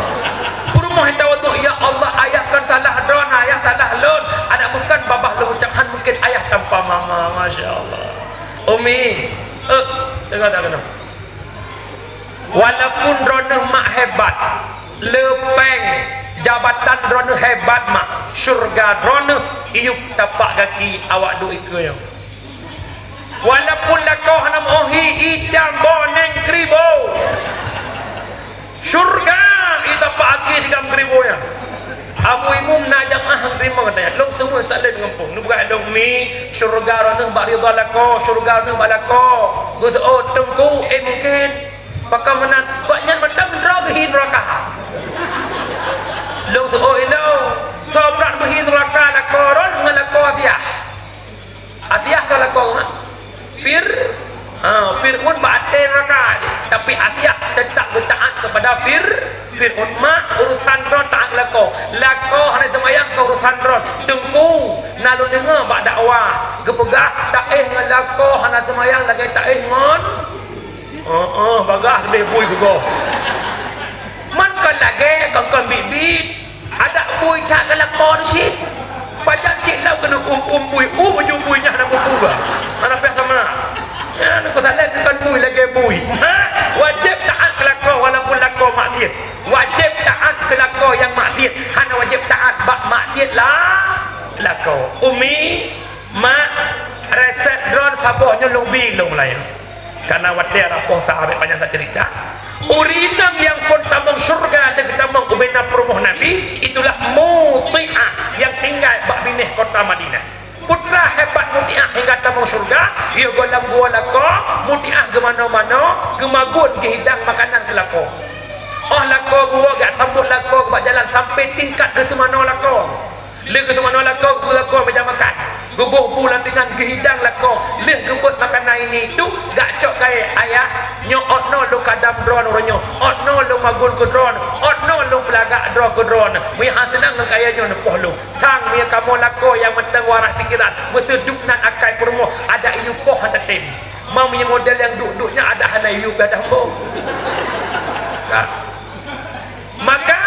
Peurumoh nyang tawadhu, "Ya Allah, ayah kon salah droe na, Umi, eh, dengar tak kena? Walaupun droeneuh mak hebat, le péng, jabatan droeneuh hebat mak, syurga droeneuh iyup tapak gaki awak duek ikeue nyoe. Walaupun lakoe hana meu'oh hi, itam boneng kribo. Syurga ita peuagih di dalam keribu nyan. Abu Imum na jamaah teurimong katanya. Lôn semua saleuem ngon pong. Neupeugah lôn mi, syurga droeneuh bak ridha lakoe, syurga droeneuh bak lakoe. Geuseuôt teungku, eh mungkin. Pakon meunan, bak nyan mantong droe geuhi neuraka. Lôn seuôt ilôn, soe brat geuhi neuraka lakoe droeneuh ngon lakoe Asiah. Asiah ka lakoe mak. Fir, ha, Fir'aun bak até neuraka jih. Tapi Asiah tetap geutaat kepada Fir, Fir'aun. Mak, urusan droe taat lakoe. Lakoe hana seumayang ka urusan droe. Teungku, na lôn deungoe bak dakwah geupeugah taéh ngon lakoe hana seumayang lagée taéh ngon, oh, oh, bagah leubeh bui geugoh. Man kon lagée kon-kon biet-biet. Adak bui that keu lakoe teuh cit. Pajan cit lam keuneuk uem-uem bui, uh, baju bui nyan hana meupeue. Hana piah sama. Nyan keu saleuem kon bui lagée bui. Ha? Wajéb taát keu lakoe walaupun lakoe maksiet. Wajéb taát keu lakoe nyang maksiet. Hana wajéb taát bak maksiet la-, lakoe. Umi, mak, resep droe saboh nyoe lôn bi lôn laén. Karena watée rab poh sa habéh panyang that cerita. Ureueng inong nyang phon tamong syurga dan tamong ubena peurumoh Nabi, itulah Mutiah yang tinggai bak binéh kota Madinah. Putra hebat Mutiah hingga tamong syurga, yoh goh lam gua lakoe, Mutiah geumano-mano, geumagun geuhidang makanan keu lakoe. Óh lakoe gua geusambot lakoe bak jalan sampai tingkat geuseumano lakoe. Lheueh geuseumano lakoe, geuseumano lakoe meja makan. Geuboh bu lam pingan geuhidang lakoe. Lheueh geubeuet makanan ini tu, gak cok kayée, "Ayah, nyoe ôt noe lôn kadam droe uroe nyoe. Ôt noe lôn magun keu droe. Ôt noe lôn peulagak droe keu droe. Meuiha seunang ngon kayée nyoe neupoh lôn. Sang mie kamoe lakoe nyang mantong waras pikeran, meuseuduek nan akai peurumoh, adak iyue poh hana tem. Ma mie model nyang duek-duek nyan adak hana iyue pih adak hambong." Ka. Maka,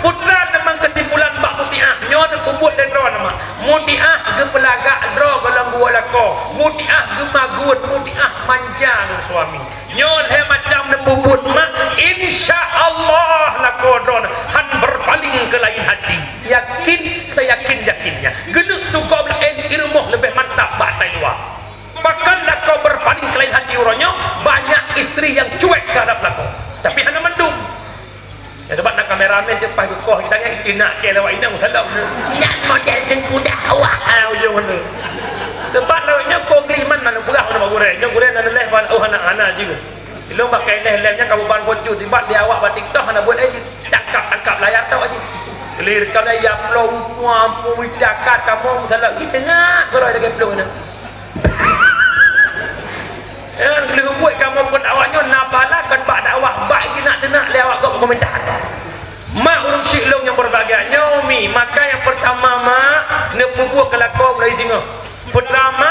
putra teumang keusimpulan bak Mutiah, nyoe neupeubuet lé droe nama. Mutiah geupeulagak droe goh lam gua lakoe. Mutiah geumagun, Mutiah manja ngon suami. Nyoe lhée macam neupeubuet mak, insya Allah lakoe droe han beurpaléng keu laén hati. Yakin, seyakin-yakinnya. Geuneuk tugoe laén i rumoh leubeh mantap bak tai luwa. Pakon lakoe beurpaléng keu laén hati uroe nyoe, banyak istri nyang cuek teuhadap lakoe. Tapi hana mandum. Ya, sebab na kameramen teuh paih geukoh, kita nyan itu nak keu lewat inong salok. Nyan model seukuda awak. Ah, ujong mana? Sebab lawét nyoe kong lima na peugah mana bak gurée. Nyoe gurée na leleh ban, oh, anak-anak juga. Ilong pakai leh-leh nyan kamu ban bocor, tiba di awak bak TikTok hana buat lagi. Tangkap-tangkap layar tau aja. Lir kalau ya flow, mampu mencakat kamu salok. Ih, sengak kalau ada gaplong ni. Nyang lheueh buet kamoe peuet awak nyoe na pahala kon bak dakwah, bak geunak teunak lé awak gob komentar. Mak ureueng syik lôn nyang berbahagia nyoe mi, maka nyang pertama mak, neupeubuet keu lakoe mulai singoh. Pertama,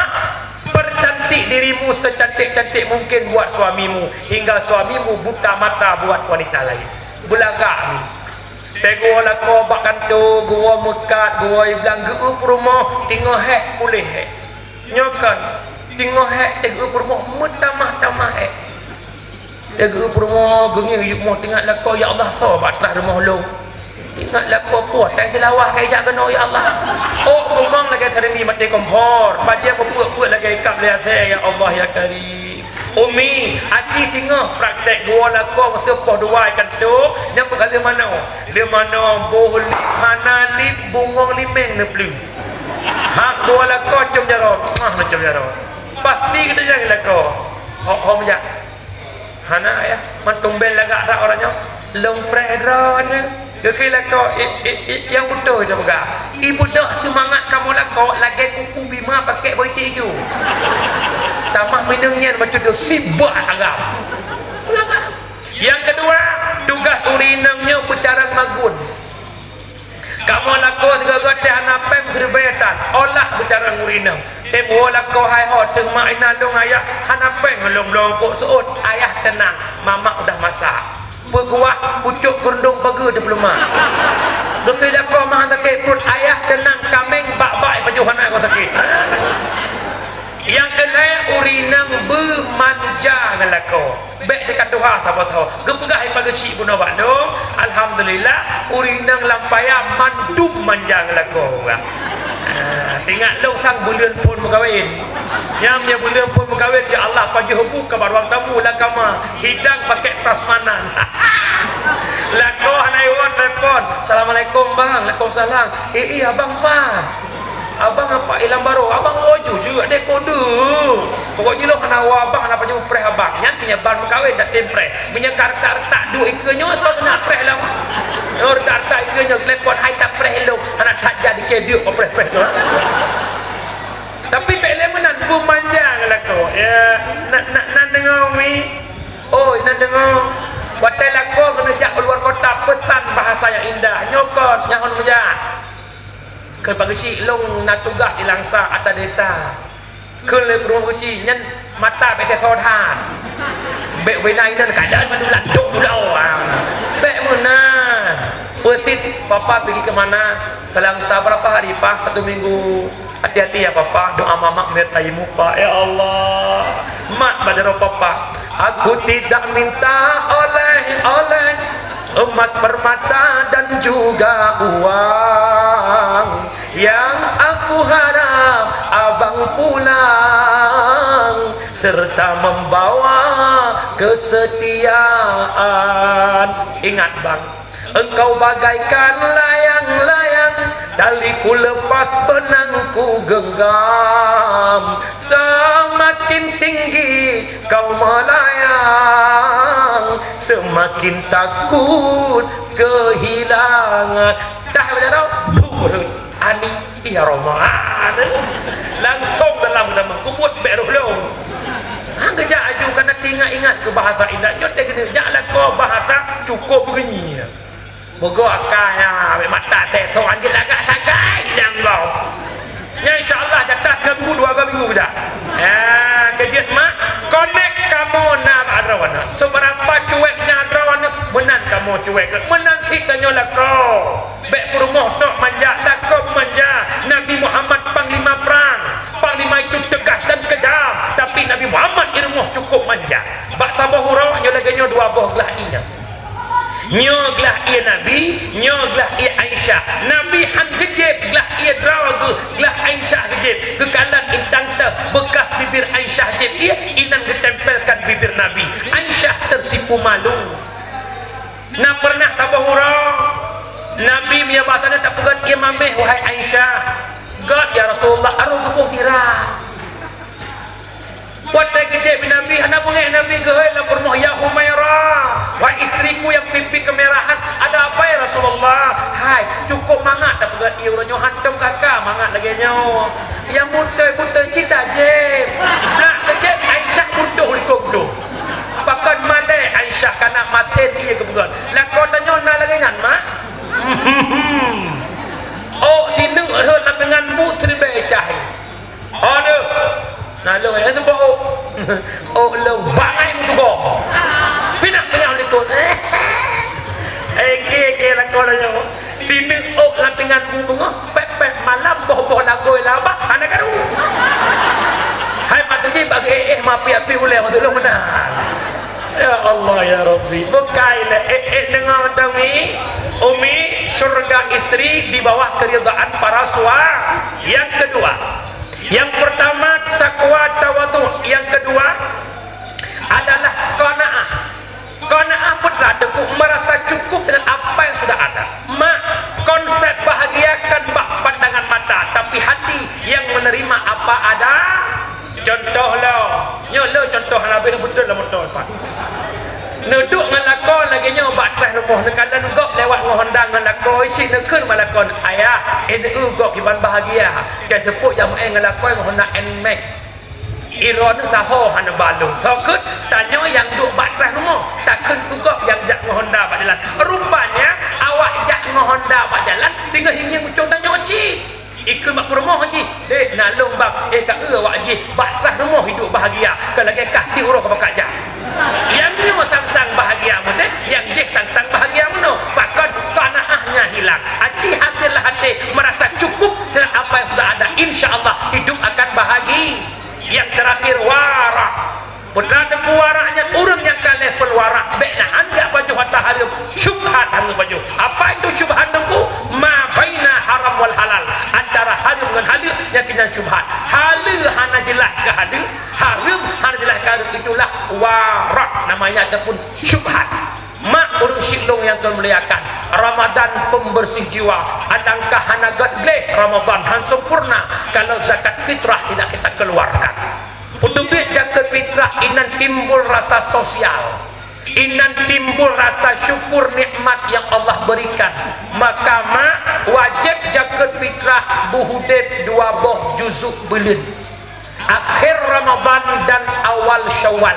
percantik dirimu secantik-cantik mungkin buat suamimu, hingga suamimu buta mata buat wanita lain. Beulagak mi. Teuh geuwoe lakoe bak kantô, geuwoe meukat, geuwoe iblang, geu-eu peurumoh, tingoh hék puléh hék. Nyoe kan, tingoh hék teuh geu-eu peurumoh meutamah-tamah hék. Teuh geu-eu peurumoh geungieng yup moh teuingat lakoe, "Ya Allah, soe bak trah rumoh lôn?" Ingat lakoe puih, tai seulawah kai jak keunoe, "Ya Allah." Oh, bungong lagée seurimi maté kompor, bajée meupeuet-peuet lagée ikab lé asée, "Ya Allah, ya Karim." Umi, aci singoh praktek geuwoe lakoe meuseupoh dua ikan tu, nyang peugaleuh manoe. Leuh manoe boh lip hana lip bungong limeng neupleue. Hak geuwoe lakoe com jaroe, mah neucom jaroe. Pasti geutanyoe lakoe. Hok hom jak. Hana ayah, man tumbén lagak that uroe nyoe. Lôn preh droeneuh. Geukheun lakoe, i, i, i, nyang beutôi teupeugah. Ibeudôh seumangat kamoe lakoe lagée kuku bima pakék boh iték ijo. Tamah mineueng nyan bacut sibak agam. Nyang keudua, tugaih ureueng inong nyoe beucarông magun. Kamoe lakoe sigoe-goe teuh hana péng siribée tan, olah beucarông ureueng inong. Tem woe lakoe hai ho teuma inan dong ayah hana péng lom-lom kok seuôt, ayah teunang, mamak udah masak. Peukuah pucok keurundong pageue teupeuleumah. Geukheun lakoe mah sakét pruet, ayah teunang, kaméng bak-bak pajoh hana kok sakét. Nyang keulhée ureueng inong ngon lakoe. Bèk teuka tuha saboh thôn. Geupeugah lé Pak Geuchik bunoe bak lôn, alhamdulillah, ureueng inong lam paya mandum manja ngon lakoe ureueng. Ah, teuingat lôn sang buleuen phôn meukawen. Nyan meunyoe buleuen phôn meukawen, ya Allah, pajoh bu ka bak ruang tamu lam kama, hidang pakèk prasmanan. Lakoe hana iwoe telepon, "Assalamualaikum, Bang." "Waalaikumsalam." "Eh, eh, abang pat?" "Abang pat i lam barô?" "Abang woe ju jeuet deh kode." Pokok jih lôn hana woe abang, hana pajoh preh abang. Nyan keu nyan ban meukawen dak tem preh. Meunyoe ka retak-retak duek ikeue nyoe, soe keuneuk preh lom. Nyoe retak-retak ikeue nyoe, telepon hai tapreh lôn. Hana that jak dikeu duek preh-preh tu. Tapi bèk lé meunan, beumanja ngon lakoe. Ya, na, na, na deungoe, Umi? Oh, na deungoe. Watèe lakoe keuneuk jak u luar kota, peusan bahasa nyang indah. Nyoe kon, nyan hon meujak. Kheun Pak Geuchik, lôn na tugaih i Langsa, ata desa. Kheun lé peurumoh Geuchik, nyan mata bèk teuthô that. Bèk ubé na inan, kadang mandum lam dok dudoe. Ah. Bèk meunan. Peusit, Papa pigi keu mana? Keu Langsa. Berapa hari, Pak? Satu minggu. Hati-hati ya, Papa. Doa Mama meunyo tayue mupa. Ya Allah. Mak bak jaroe Papa. Aku tidak minta oleh-oleh, emas, permata, dan juga uang. Yang aku harap abang pulang serta membawa kesetiaan. Ingat, Bang, engkau bagaikan layang-layang, tali ku lepas, benang ku genggam. Semakin tinggi kau melayang, semakin takut kehilangan. Dah baca tau? Buet. Ani, ya Rahman. Langsung dalam nama kubut bèk roh lôn. Hang geujak aju kana teuingat-ingat keu bahasa indak. Nyoe teuh keuneuk jak lakoe bahasa cukup beunyi. Meugo akai, ha, bèk mata teh, so anjing lagak sagai nyang gob. Nyan insya Allah jatah tiga minggu, dua minggu kejak. Ya, keu jeuet mak, konek kamoe na bak droeneuh. Seberapa cueknya droeneuh, meunan kamoe cuek. Meunan cit tanyoe lakoe. Bèk peurumoh tok manja, lakoe manja. Nabi Muhammad panglima perang. Panglima itu tegas dan kejam, tapi Nabi Muhammad di rumoh cukup manja. Bak saboh uroe nyoe lagèe nyoe dua boh glah ié. Nyoe glah ié Nabi, nyoe glah ié Aisyah. Nabi han geujieb glah ié droe geuh, glah Aisyah geujieb. Geukalon intan teuh bekas bibir Aisyah jieb ié, inan geutempelkan bibir Nabi. Aisyah tersipu malu. Na pernah saboh uroe, Nabi meunyoe bak saneue tapeugöt ié mamèh, wahai Aisyah. Göt, ya Rasulullah, aroh geuboh sira. Watèe geujép Nabi, hana beungèh Nabi geuhôi lam peurumoh, "Ya Humaira, wahai istriku yang pipi kemerahan, ada apa ya Rasulullah?" Hai, cukup mangat tapeugöt ié uroe nyoe, hantom kaka mangat lagèe nyoe. Nyang beutôi-beutôi cit tajép. Blah geujép Aisyah butoh likot geudoh. Pakon malèe Aisyah kana maté ié geupeugöt. Lakoe tanyoe na lagèe nyan, mak? Ôk sineuk rhot lam pingan bu siribèe cahé. Aduh. Na lôn nyang seupôt ôk. Ôk lôn bangai meutugoe. Pinah-pinah likot. Oke, oke, lakoe tanyoe. Sineuk ôk lam pingan bu beungoh, pèt-pèt malam boh-boh lagoe laba hana karu. Hai mak teuji bagi éh-éh mapi-api ulèe maksud lôn meunan. Ya Allah ya Rabbi, bukai lé éh-éh deungoe mantong mi, Umi, syurga istri di bawah keridhaan para sua-. Yang kedua, yang pertama takwa tawadhu, yang kedua adalah qanaah. Qanaah putra teungku merasa cukup dengan apa yang sudah ada. Mak, konsep bahagia kan bak pandangan mata, tapi hati yang menerima apa ada. Contoh lom, nyoe lôn contoh hana beutôi lam moto pat. Neuduek ngon lakoe lagèe nyoe bak treh rumoh, neukalon gob lewat ngon Honda ngon lakoe, cit neukheun bak lakoe, "Ayah, eh, neu gob kiban bahagia." Ka seupôt jak meu'en ngon lakoe ngon Honda Nmax. Droeneuh saho hana balum. Soe kheun tanyoe nyang duek bak treh rumoh, takheun keu gob nyang jak ngon Honda bak jalan. Rupanya awak jak ngon Honda bak jalan, teungoh ingieng ucong tanyoe cit. Ikheun bak peurumoh jih, "Dek, na lôn bang, eh, ka eu awak jih bak treh rumoh hidup bahagia, ka lagèe kah di uroe ka pakat jak." Nyang nyoe tantang bahagia meunan, nyang jih tantang bahagia meunoe. Pakon qanaahnya hilang. Aci hati lah hati merasa cukup dengan apa yang sudah ada. Insya Allah hidup akan bahagia. Yang terakhir, wara'. Putra Teungku, warak nyan ureuëng nyang ka level warak, bék na han jak pajoh ata hareuem, syubhat hareuem pajoh. Apa itu syubhat Teungku? Ma baina haram wal halal, antara hareuem ngon haleue, nyan keuh nyan syubhat. Haleue hana jeulaih keu haleue, hareuem hana jeulaih keu hareuem, itulah warak namanya ataupun syubhat. Mak ureuëng syik lôn nyang keuneumuliakan, Ramadan pembersih jiwa. Alangkah hana göt gleh Ramadan, han sempurna kalau zakat fitrah tidak kita keluarkan. Peuteubiet zakat fitrah inan timbul rasa sosial, inan timbul rasa syukur nikmat yang Allah berikan. Maka mak wajéb zakat fitrah beuhudép dua boh juzuk buleuen. Akhir Ramadan dan awal Syawal.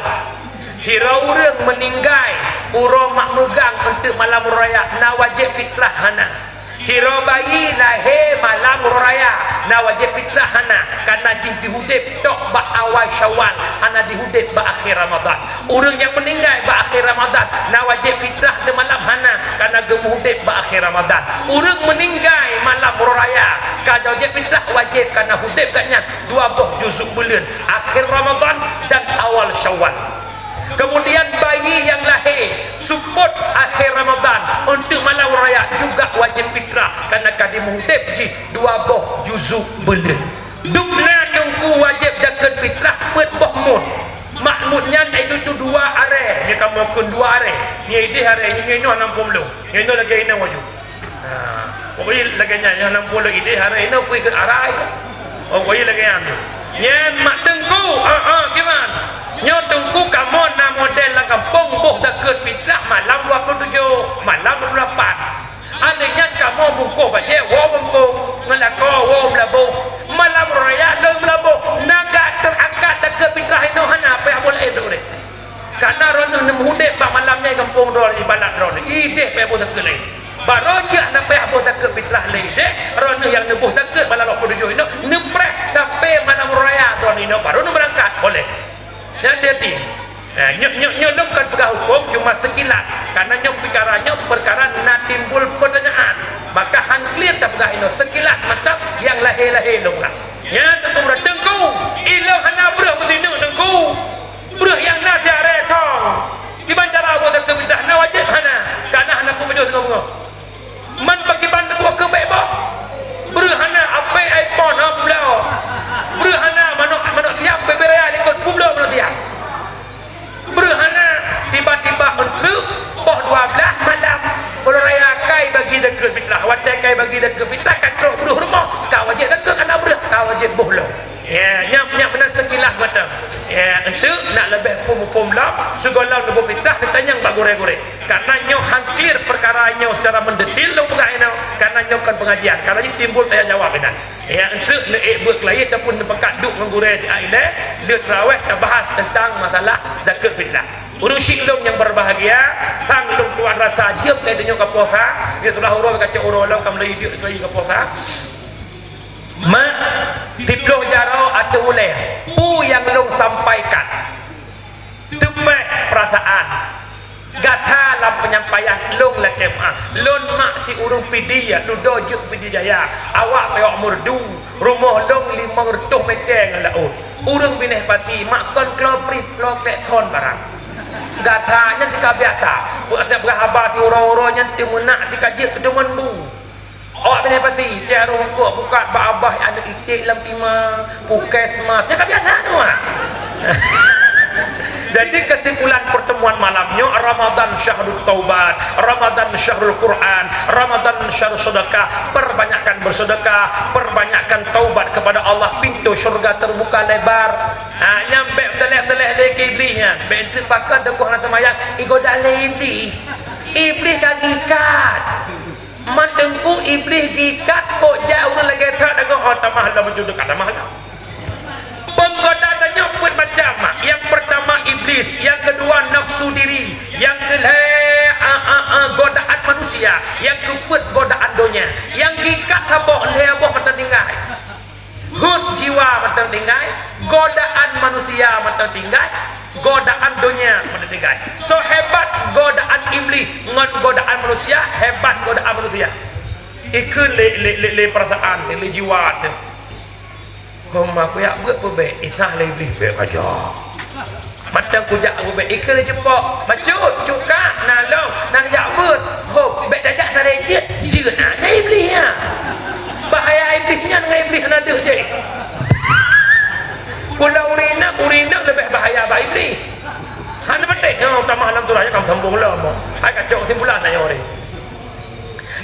Sidroe ureuëng meuninggai uroe mak meugang eunteuk malam uroe raya, na wajéb fitrah hana. Sidroe bayi lahé malam uroe raya, na wajéb fitrah hana, kareuna jih jihudép tok bak awal Syawal, hana jihudép bak akhir Ramadan. Ureuëng nyang meuninggai bak akhé Ramadan, na wajéb fitrah di malam hana, kareuna geumeuhudép bak akhé Ramadan. Ureuëng meuninggai malam uroe raya, ka wajéb fitrah, wajéb, kareuna hudép gobnyan dua boh juzuk buleuen, akhé Ramadan dan awal Syawal. Keumudian bayi nyang lahé seupôt akhé Ramadan eunteuk malam uroe raya juga wajéb fitrah, kareuna ka dimeuhudép jih dua boh juzuk buleuen. Dubna Teungku wajéb zakat fitrah peuet boh mut. Mak mut nyan iaitu dua aré, nyoe kamoe kheun dua aré. Nyoe idéh aré, nyoe inoe nam peuet ploh. Nyoe inoe lagée inoe aju. Ha, pokoknya lagée nyan, nyoe nam peuet ploh idéh aré inoe, pui keu aré. Pokoknya lagée nyan. Nyan mak Teungku, ha ha, kiban. Nyoe Teungku kamoe na model lam gampông boh zakat fitrah malam dua ploh tujoh, malam dua ploh lapan. Alèh nyan kamoe bungkôh bajée woe gampông, ngon lakoe woe Meulaboh. Malam raya lôn Meulaboh, na gak teurangkat zakat fitrah inoe hana payah boh laén droeneuh. Kareuna droeneuh neumeuhudép bak malam nyan gampông droeneuh, ibarat droeneuh idéh payah boh zakat laén. Barô jak na payah boh zakat fitrah lé idéh, droeneuh nyang neuboh zakat malam dua ploh tujoh inoe, neupreh sampai malam raya droeneuh inoe barô neubeurangkat, boleh. Nyan hati-hati. Eh, nyoe, nyoe, nyoe lôn kon peugah hukôm, cuma sekilas. Karena nyoe peukara nyoe peukara na timbul peutanyaan. Maka han clear tapeugah inoe sekilas mantong nyang lahé-lahé lôn peugah. Nyan Teungku, Teungku, ilôn hana breueh meusineuk Teungku. Breueh nyang na siaré thong. Kiban cara buet teubidah na wajéb hana? Kana hana peupajoh singoh beungoh. Man pakriban teuka keu bék boh? Breueh hana, apé iPhone, ha, publoe. Breueh hana, manok, manok siam, bubé raya likot, publoe manok siam. Breueh hana, tiba-tiba eunteuk poh dua blaih malam, uroe raya kai bagi zakat fitrah. Watée kai bagi zakat fitrah, ka trok breueh rumoh, ka wajéb zakat, hana breueh, ka wajéb boh lom. Ya, nyan, nyan meunan sekilas mata. Ya, eunteuk nak leubeh phom-phom lom, sigohlom neuboh fitrah, neutanyong bak gurée-gurée. Karena nyoe han clear peukara nyoe secara mendetil lôn peugah inoe, karena nyoe kon pengajian, karena jih timbul tanya jawab inan. Ya, eunteuk neuék beuet keulayi ataupun neupeukat duek ngon gurée di ilée, lheueh teurawéh tabahas teuntang masalah zakat fitrah. Ureuëng syik lôn nyang berbahagia, sang lôn tuan rasa jeuem kai tanyoe ka puasa, ya, seuteulah uroe ka cok uroe lom ka meulayeue jeuet keulayi ka puasa. Mak, siploh jaroe ateueh ulée, peue nyang lôn sampaikan teupeh peurasaan gata lam penyampaian lôn lakée meuáh. Lôn mak si ureuëng Pidie, ya, dudoe jeuet Pidie Jaya. Awak peuék meureudu, rumoh lôn limong reutôh mètè ngon laôt. Ureuëng binéh pasi, mak kon klo prih, klo klek thon barang. Gata nyan teuka biasa. Peue asai peugah haba si uroe-uroe nyan teumeunak teuka jeuet keu deungon bu. Awak binéh pasi, cit rhungkok pukat bak abah aneuk iték lam tima, puskesmas, nyan ka biasa nyoe. Jadi kesimpulan pertemuan malam nyoe, Ramadan syahrul taubat, Ramadan syahrul Quran, Ramadan syahrul sedekah. Perbanyakkan bersedekah, perbanyakkan taubat kepada Allah, pintu syurga terbuka lebar. Ha, nyan bék teuléh-teuléh lé keu iblih nyan. Bék eunteuk pakon teukoh na seumayang, igoda lé iblih. Iblih ka gikat. Man Teungku, iblih gikat kok jak ureuëng lagée that deungon, oh, tamah lom, meunyoe ka tamah lom. Penggoda tanyoe peuet macam, mak. Yang pertama iblis, yang kedua nafsu diri, yang kelhée, a, a, a, godaan manusia, yang keupeuet godaan donya. Yang gikat saboh lhée boh mantong tinggai. Hot jiwa mantong tinggai, godaan manusia mantong tinggai, godaan donya mantong tinggai. Soe hebat godaan iblih ngon godaan manusia, hebat godaan manusia. Ikheun lé, lé, lé, lé peurasaan, lé jiwa teuh. Hom aku yak beuet peubék, isah lé iblih bék aja. Mantong kujak ubé ikeu ceupok, bacut, cuka, nalong, na jak beuet. Hop, bék tajak sarai jeuet, jeuet na, na Iblih nyan. Bahaya Iblih nyan ngon Iblih hana deuh jih. Kula ureueng inong, ureueng inong leubeh bahaya bak Iblih. Hana patéh nyoe tamah lam surah nyoe, ka sambung lom. Hai kacok kesimpulan tanyoe ni.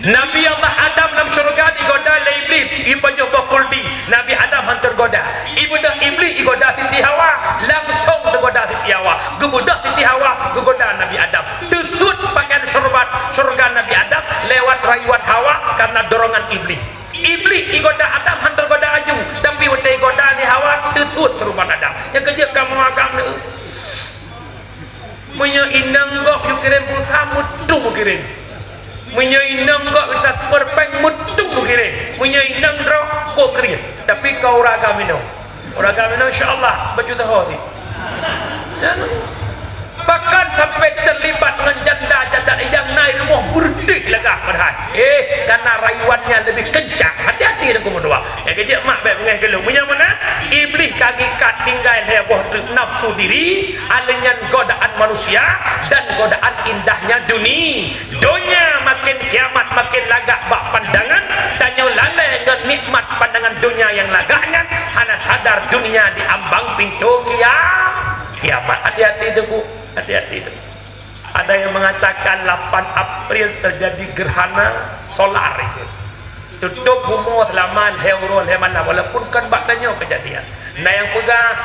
Nabi Allah Adam lam syurga digoda lé Iblih, ipajoh boh kuldi. Nabi Adam han teugoda. Ibeudôh Iblih igoda Siti Hawa, langsong teugoda Siti Hawa. Geubeudôh Siti Hawa, geugoda Nabi Adam. Teusuet pakaian syurga, syurga Nabi Adam lewat rayuan Hawa karena dorongan Iblih. Iblih igoda Adam han teugoda laju, tapi watée igoda lé Hawa, teusuet syurga Adam. Nyang keujeuet kamoe agam neu. Meunyoe inong gob yue kirém pulsa, meutueng meukirim. Meunyoe inong gob yue transfer péng, meutueng meukirim. Meunyoe inong droe, kok kriet. Tapi keu ureueng agam inong. Ureueng agam inong, insya Allah, baju taho sit. Ya, bahkan sampai terlibat ngon janda-janda nyang na i rumoh beureuti lagak padahai. Eh, karena rayuannya lebih kencang. Hati-hati deungon meudoa. Eh, kejak mak bék beungéh geulong. Meunyoe meunan, Iblih ka gikat tinggai lhée boh teuk nafsu diri, aleuh nyan godaan manusia dan godaan indahnya duni-, donya. Makin kiamat makin lagak bak pandangan, tanyoe lalée ngon nikmat pandangan donya nyang lagak nyan, hana sadar dunia di ambang pintoe kia-, kiamat. Hati-hati deungon, hati-hati deungon. Ada yang mengatakan lapan April terjadi gerhana solar itu. Tutup bumoe selama lhée uroe lhée malam, walaupun kon bak tanyoe kejadian. Na nyang peugah,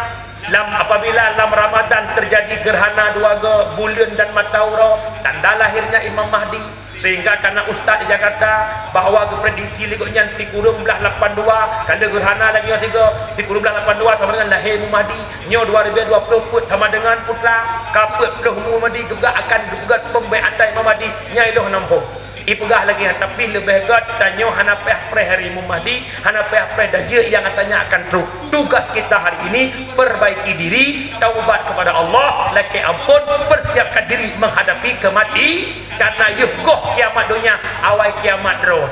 lam, apabila lam Ramadan terjadi gerhana dua go, buleuen dan mata uroe, tanda lahirnya Imam Mahdi. Sehingga kana ustaz di Jakarta bahwa geuprediksi lé gobnyan sikureueng blaih lapan dua, ka lheueh gerhana lagée nyoe sigoe, sikureueng blaih lapan dua sama dengan lahé Imam Mahdi. Nyoe dua ribu dua puluh peuet sama dengan putra, ka peuet ploh umu Mahdi geupeugah akan geupeugah pembeatan Imam Mahdi, nyai lôn nam hom. Ipeugah lagée nyan, tapi leubeh gét tanyoe hana payah preh hari Imam Mahdi, hana payah preh dan jeuet nyang katanya akan trok. Tugas kita hari ini, perbaiki diri, taubat kepada Allah, lakée amphon, persiapkan diri menghadapi kemati-, karena yoh goh kiamat donya, awai kiamat droe.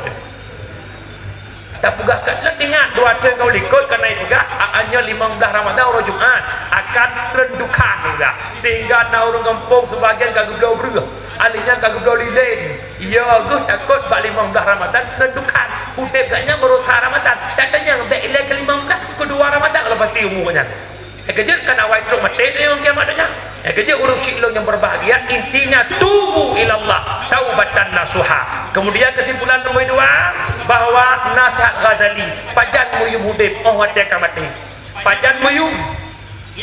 Tapeugah ka lôn ingat dua thon ka likot ka na ipeugah, a, a, nyoe limong blaih Ramadan uroe Jumat akan treun dukhan ipeugah. Sehingga na ureuëng gampông sebagian ka geubloe breueh, aleuh nyan ka geubloe lilén. Iya geuh takot bak limong blaih Ramadan treun dukhan. Udeb gobnyan baroe sa Ramadan. Datang nyang bék ilée keu limong blaih, keu dua Ramadan kalau pasti umu nyan. Eh, keujeuet kan awai trok maté di yaum kiamat donya. Eh, keujeuet ureuëng syik lôn nyang berbahagia, intinya tubu ilallah taubatan nasuha. Kemudian kesimpulan nombor dua, bahwa nasihat Ghazali, pajan meuyum udeb, óh watée ka maté. Pajan meuyum,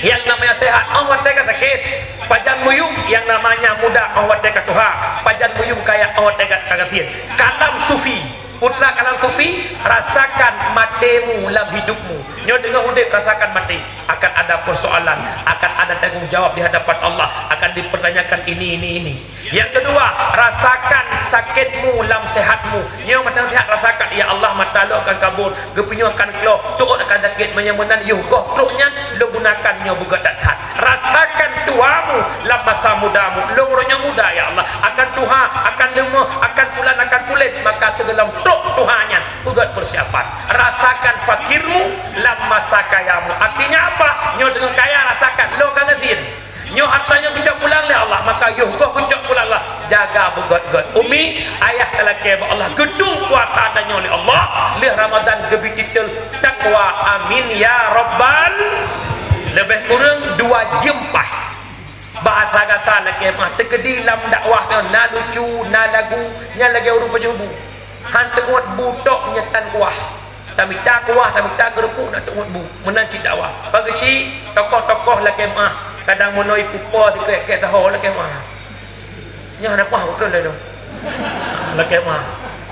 yang namanya sehat, óh watée ka sakét. Pajan meuyum, yang namanya muda, óh watée ka tuha. Pajan meuyum kaya, óh watée ka, ka gasien. Kalam sufi, putra kalam sufi, rasakan matemu lam hidupmu. Nyoe deungoe udeb, rasakan maté. Akan ada persoalan, akan ada tanggung jawab di hadapan Allah, akan dipertanyakan ini, ini, ini. Yang kedua, rasakan sakitmu lam sehatmu. Nyoe mantong sehat rasakan, ya Allah, mata lôn akan kabur, geupinyueng akan kloe, tuot akan sakét, meunyoe meunan yoh goh trok nyan, lôn gunakan nyoe beugét that-that. Rasakan tuhamu lam masa mudamu, lôn uroe nyoe muda, ya Allah, akan tuha, akan leumoh, akan pulan, akan pulen, maka sigohlom trok tuha nyan, beugét persiapan. Rasakan fakirmu lam masa kayamu. Artinya apa? Nyoe deungon kaya rasakan, lôn ka ngeuzin. Nyoe harta nyoe geucok pulang lé Allah, maka yoh goh geucok pulang Allah. Jaga beugét-gét. Umi, ayah talakée bak Allah, geudong kuasa tanyoe lé Allah, lheueh Ramadan geubri titel takwa. Amin ya rabbal. Leubeh kureueng dua jeuem paih. Bahasa gata lakée meuah, teukeudi lam dakwah nyoe na lucu, na lagu, nyan lagée ureuëng pajoh bu. Han teungeut bu tok nyan tan kuah. Tamita kuah, tamita keureupuk, na teungeut bu. Meunan cit dakwah. Pakeuchik, tokoh-tokoh lakée meuah. Kadang meunoe ipupo sikrék-krék taho lakée meuah. Nyan hana paih beutôi lé dong. Lakée meuah.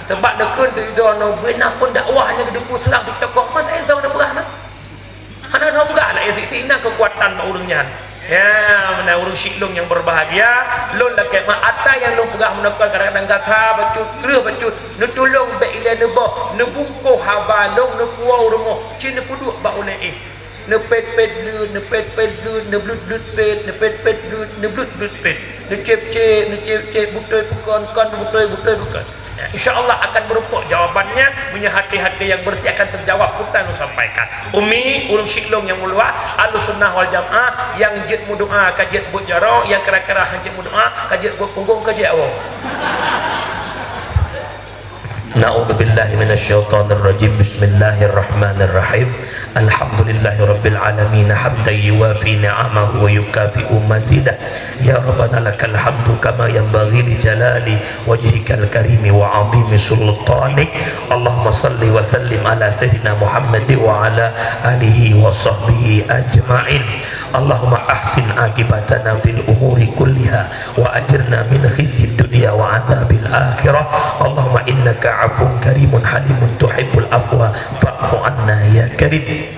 Sebab neukheun teuidoe nyoe beuna pun dakwah nyan geudeupu seurang di tokoh. Masa insya Allah beurah na. Hana droe peugah lagée sisi na keukuatan bak ureuëng nyan. Ya, meunan ureuëng syik lôn nyang berbahagia, lôn lakée meuah ata nyang lôn peugah meunoe kadang-kadang gata bacut, kreueh bacut, neutulông bék ilée neuboh, neubungkoh haba lôn, neupuwoe u rumoh, cit neupeuduek bak ulée éh. Neupét-pét geuet, neupét-pét geuet, neublut-blut pét, neupét-pét geuet, neublut-blut pét. Neucép-cép, neucép-cép, beutôi peukon, kon beutôi, beutôi peukon. Insya Allah akan meurumpok jawabannya. Hati-hati nyang beureuséh akan teujawab peue nyang sampaikan. Umi, ureuëng syik lôn nyang meuluwa, Ahlussunnah wal Jamaah, nyang jeuet meudoá ka jeuet buet jaroe, nyang kira-kira hana jeuet meudoá ka jeuet buet punggong ka jeuet awong. Na'udzubillahi minasyaitonirrajim. Bismillahirrahmanirrahim. Alhamdulillahirabbil alamin, hamdan yuwafi ni'amahu wa yukafi'u mazidah. Ya Rabbana lakal hamdu kama yanbaghi li jalali wajhikal karimi wa azimi sultanik. Allahumma salli wa sallim ala sayyidina Muhammad wa ala alihi wa sahbihi ajma'in. Allahumma ahsin aqibatana fil umuri kulliha wa ajirna min khizyid dunya wa adzabil akhirah. Allahumma innaka afuwun karimun halimun tuhibbul afwa fa'fu anna ya karim.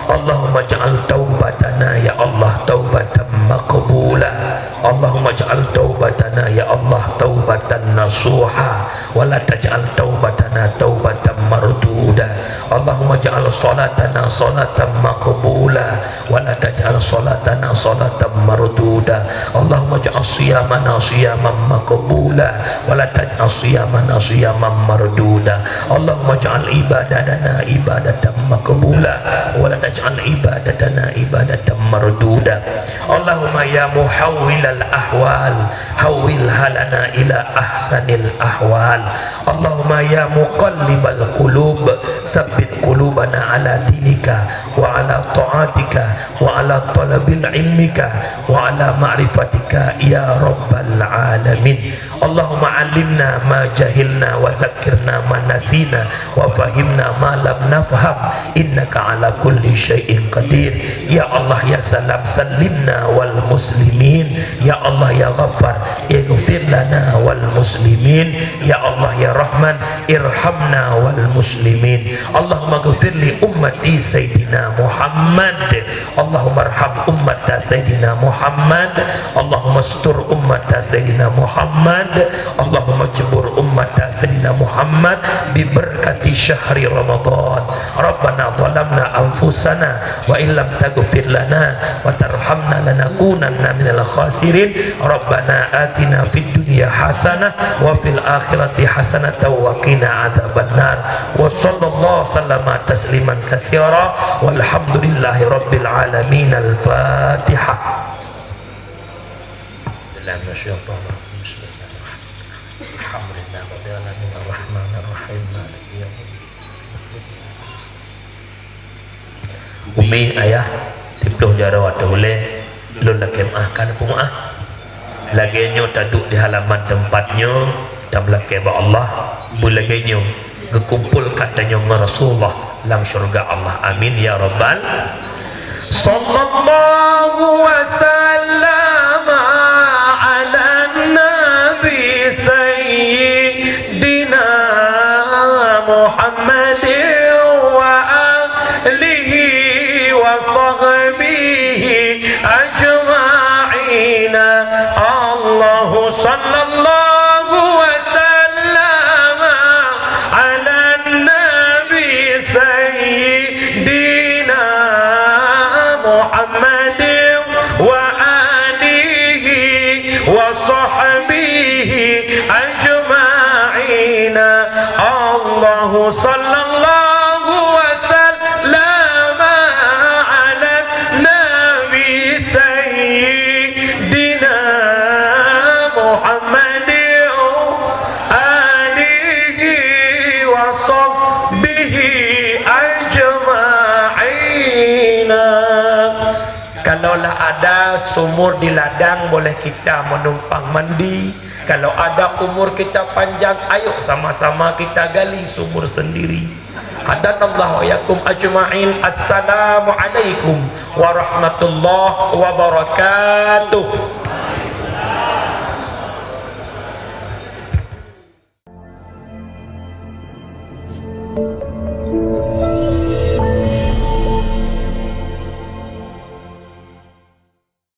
Allahumma ij'al taubatana ya Allah taubatan maqbula. Allahumma ij'al taubatana ya Allah taubatan nasuha, wa la taj'al taubatana taubatan marduda. Allahumma ij'al salatana salatan maqbula, wa la taj'al salatana salatan marduda. Allahumma ij'al siyamana siyaman maqbula, wa la taj'al siyamana siyaman marduda. Allahumma ij'al ibadatana ibadatan maqbula, wa la taj'al ibadatana ibadatan marduda. Allahumma ya muhawwilal ahwal, hawwilha lana ila ahsanil ahwal. Allahumma ya muqallibal qulub, tsabbit qulubana ala dinika, wa ala ta'atika, wa ala talabil ilmika, wa ala ma'rifatika, ya rabbal alamin. Allahumma 'allimna ma jahilna wa dzakkirna ma nasina wa fahhimna ma lam nafham, innaka 'ala kulli syai'in qadir. Ya Allah ya Salam, sallimna wal muslimin. Ya Allah ya Ghaffar, ighfir lana wal muslimin. Ya Allah ya Rahman, irhamna wal muslimin. Allahumma ghfir li ummati Sayyidina Muhammad. Allahummarham ummata Sayyidina Muhammad. Allahummastur ummata Sayyidina Muhammad. Allahumma jbur ummata Sayyidina Muhammad bi barakati syahri Ramadan. Rabbana zalamna anfusana wa illam taghfir lana wa tarhamna lanakunanna minal khasirin. Rabbana atina fid dunya hasanah wa fil akhirati hasanatan wa qina adzabannar. Wa sallallahu sallama tasliman katsira. Walhamdulillahi rabbil alamin. Al-Fatihah. Bismillahirrahmanirrahim. Alhamdulillahirabbil alamin. Arrahmanirrahim. Maliki yaumiddin. Umi, ayah, tiplôh jaroe ateueh ulée, lôn lakée meuáh, ka neupeumaáh. Lagée nyoe taduek di halaman teumpat nyoe, tameulakée bak Allah, beulagée nyoe geukumpolkan tanyoe ngon Rasulullah lam syurga Allah. Amin ya rabbal. Sallallahu wa sallama ala nabi sayyidina Muhammadin wa alihi wa sahbihi ajma'in. Allahu sallallahu wa sallama ala nabi sayyidina Muhammadin wa alihi wa sahbihi ajma'in. Allahu sallallahu wa sallama ala nabi sayyidina Muhammadin alihi wa sahbihi ajma'in. Kalaulah ada sumur di ladang, boleh kita menumpang mandi. Kalau ada umur kita panjang, ayo sama-sama kita gali sumur sendiri. Hadanallahu wa iyyakum ajma'in. Assalamualaikum warahmatullahi wabarakatuh.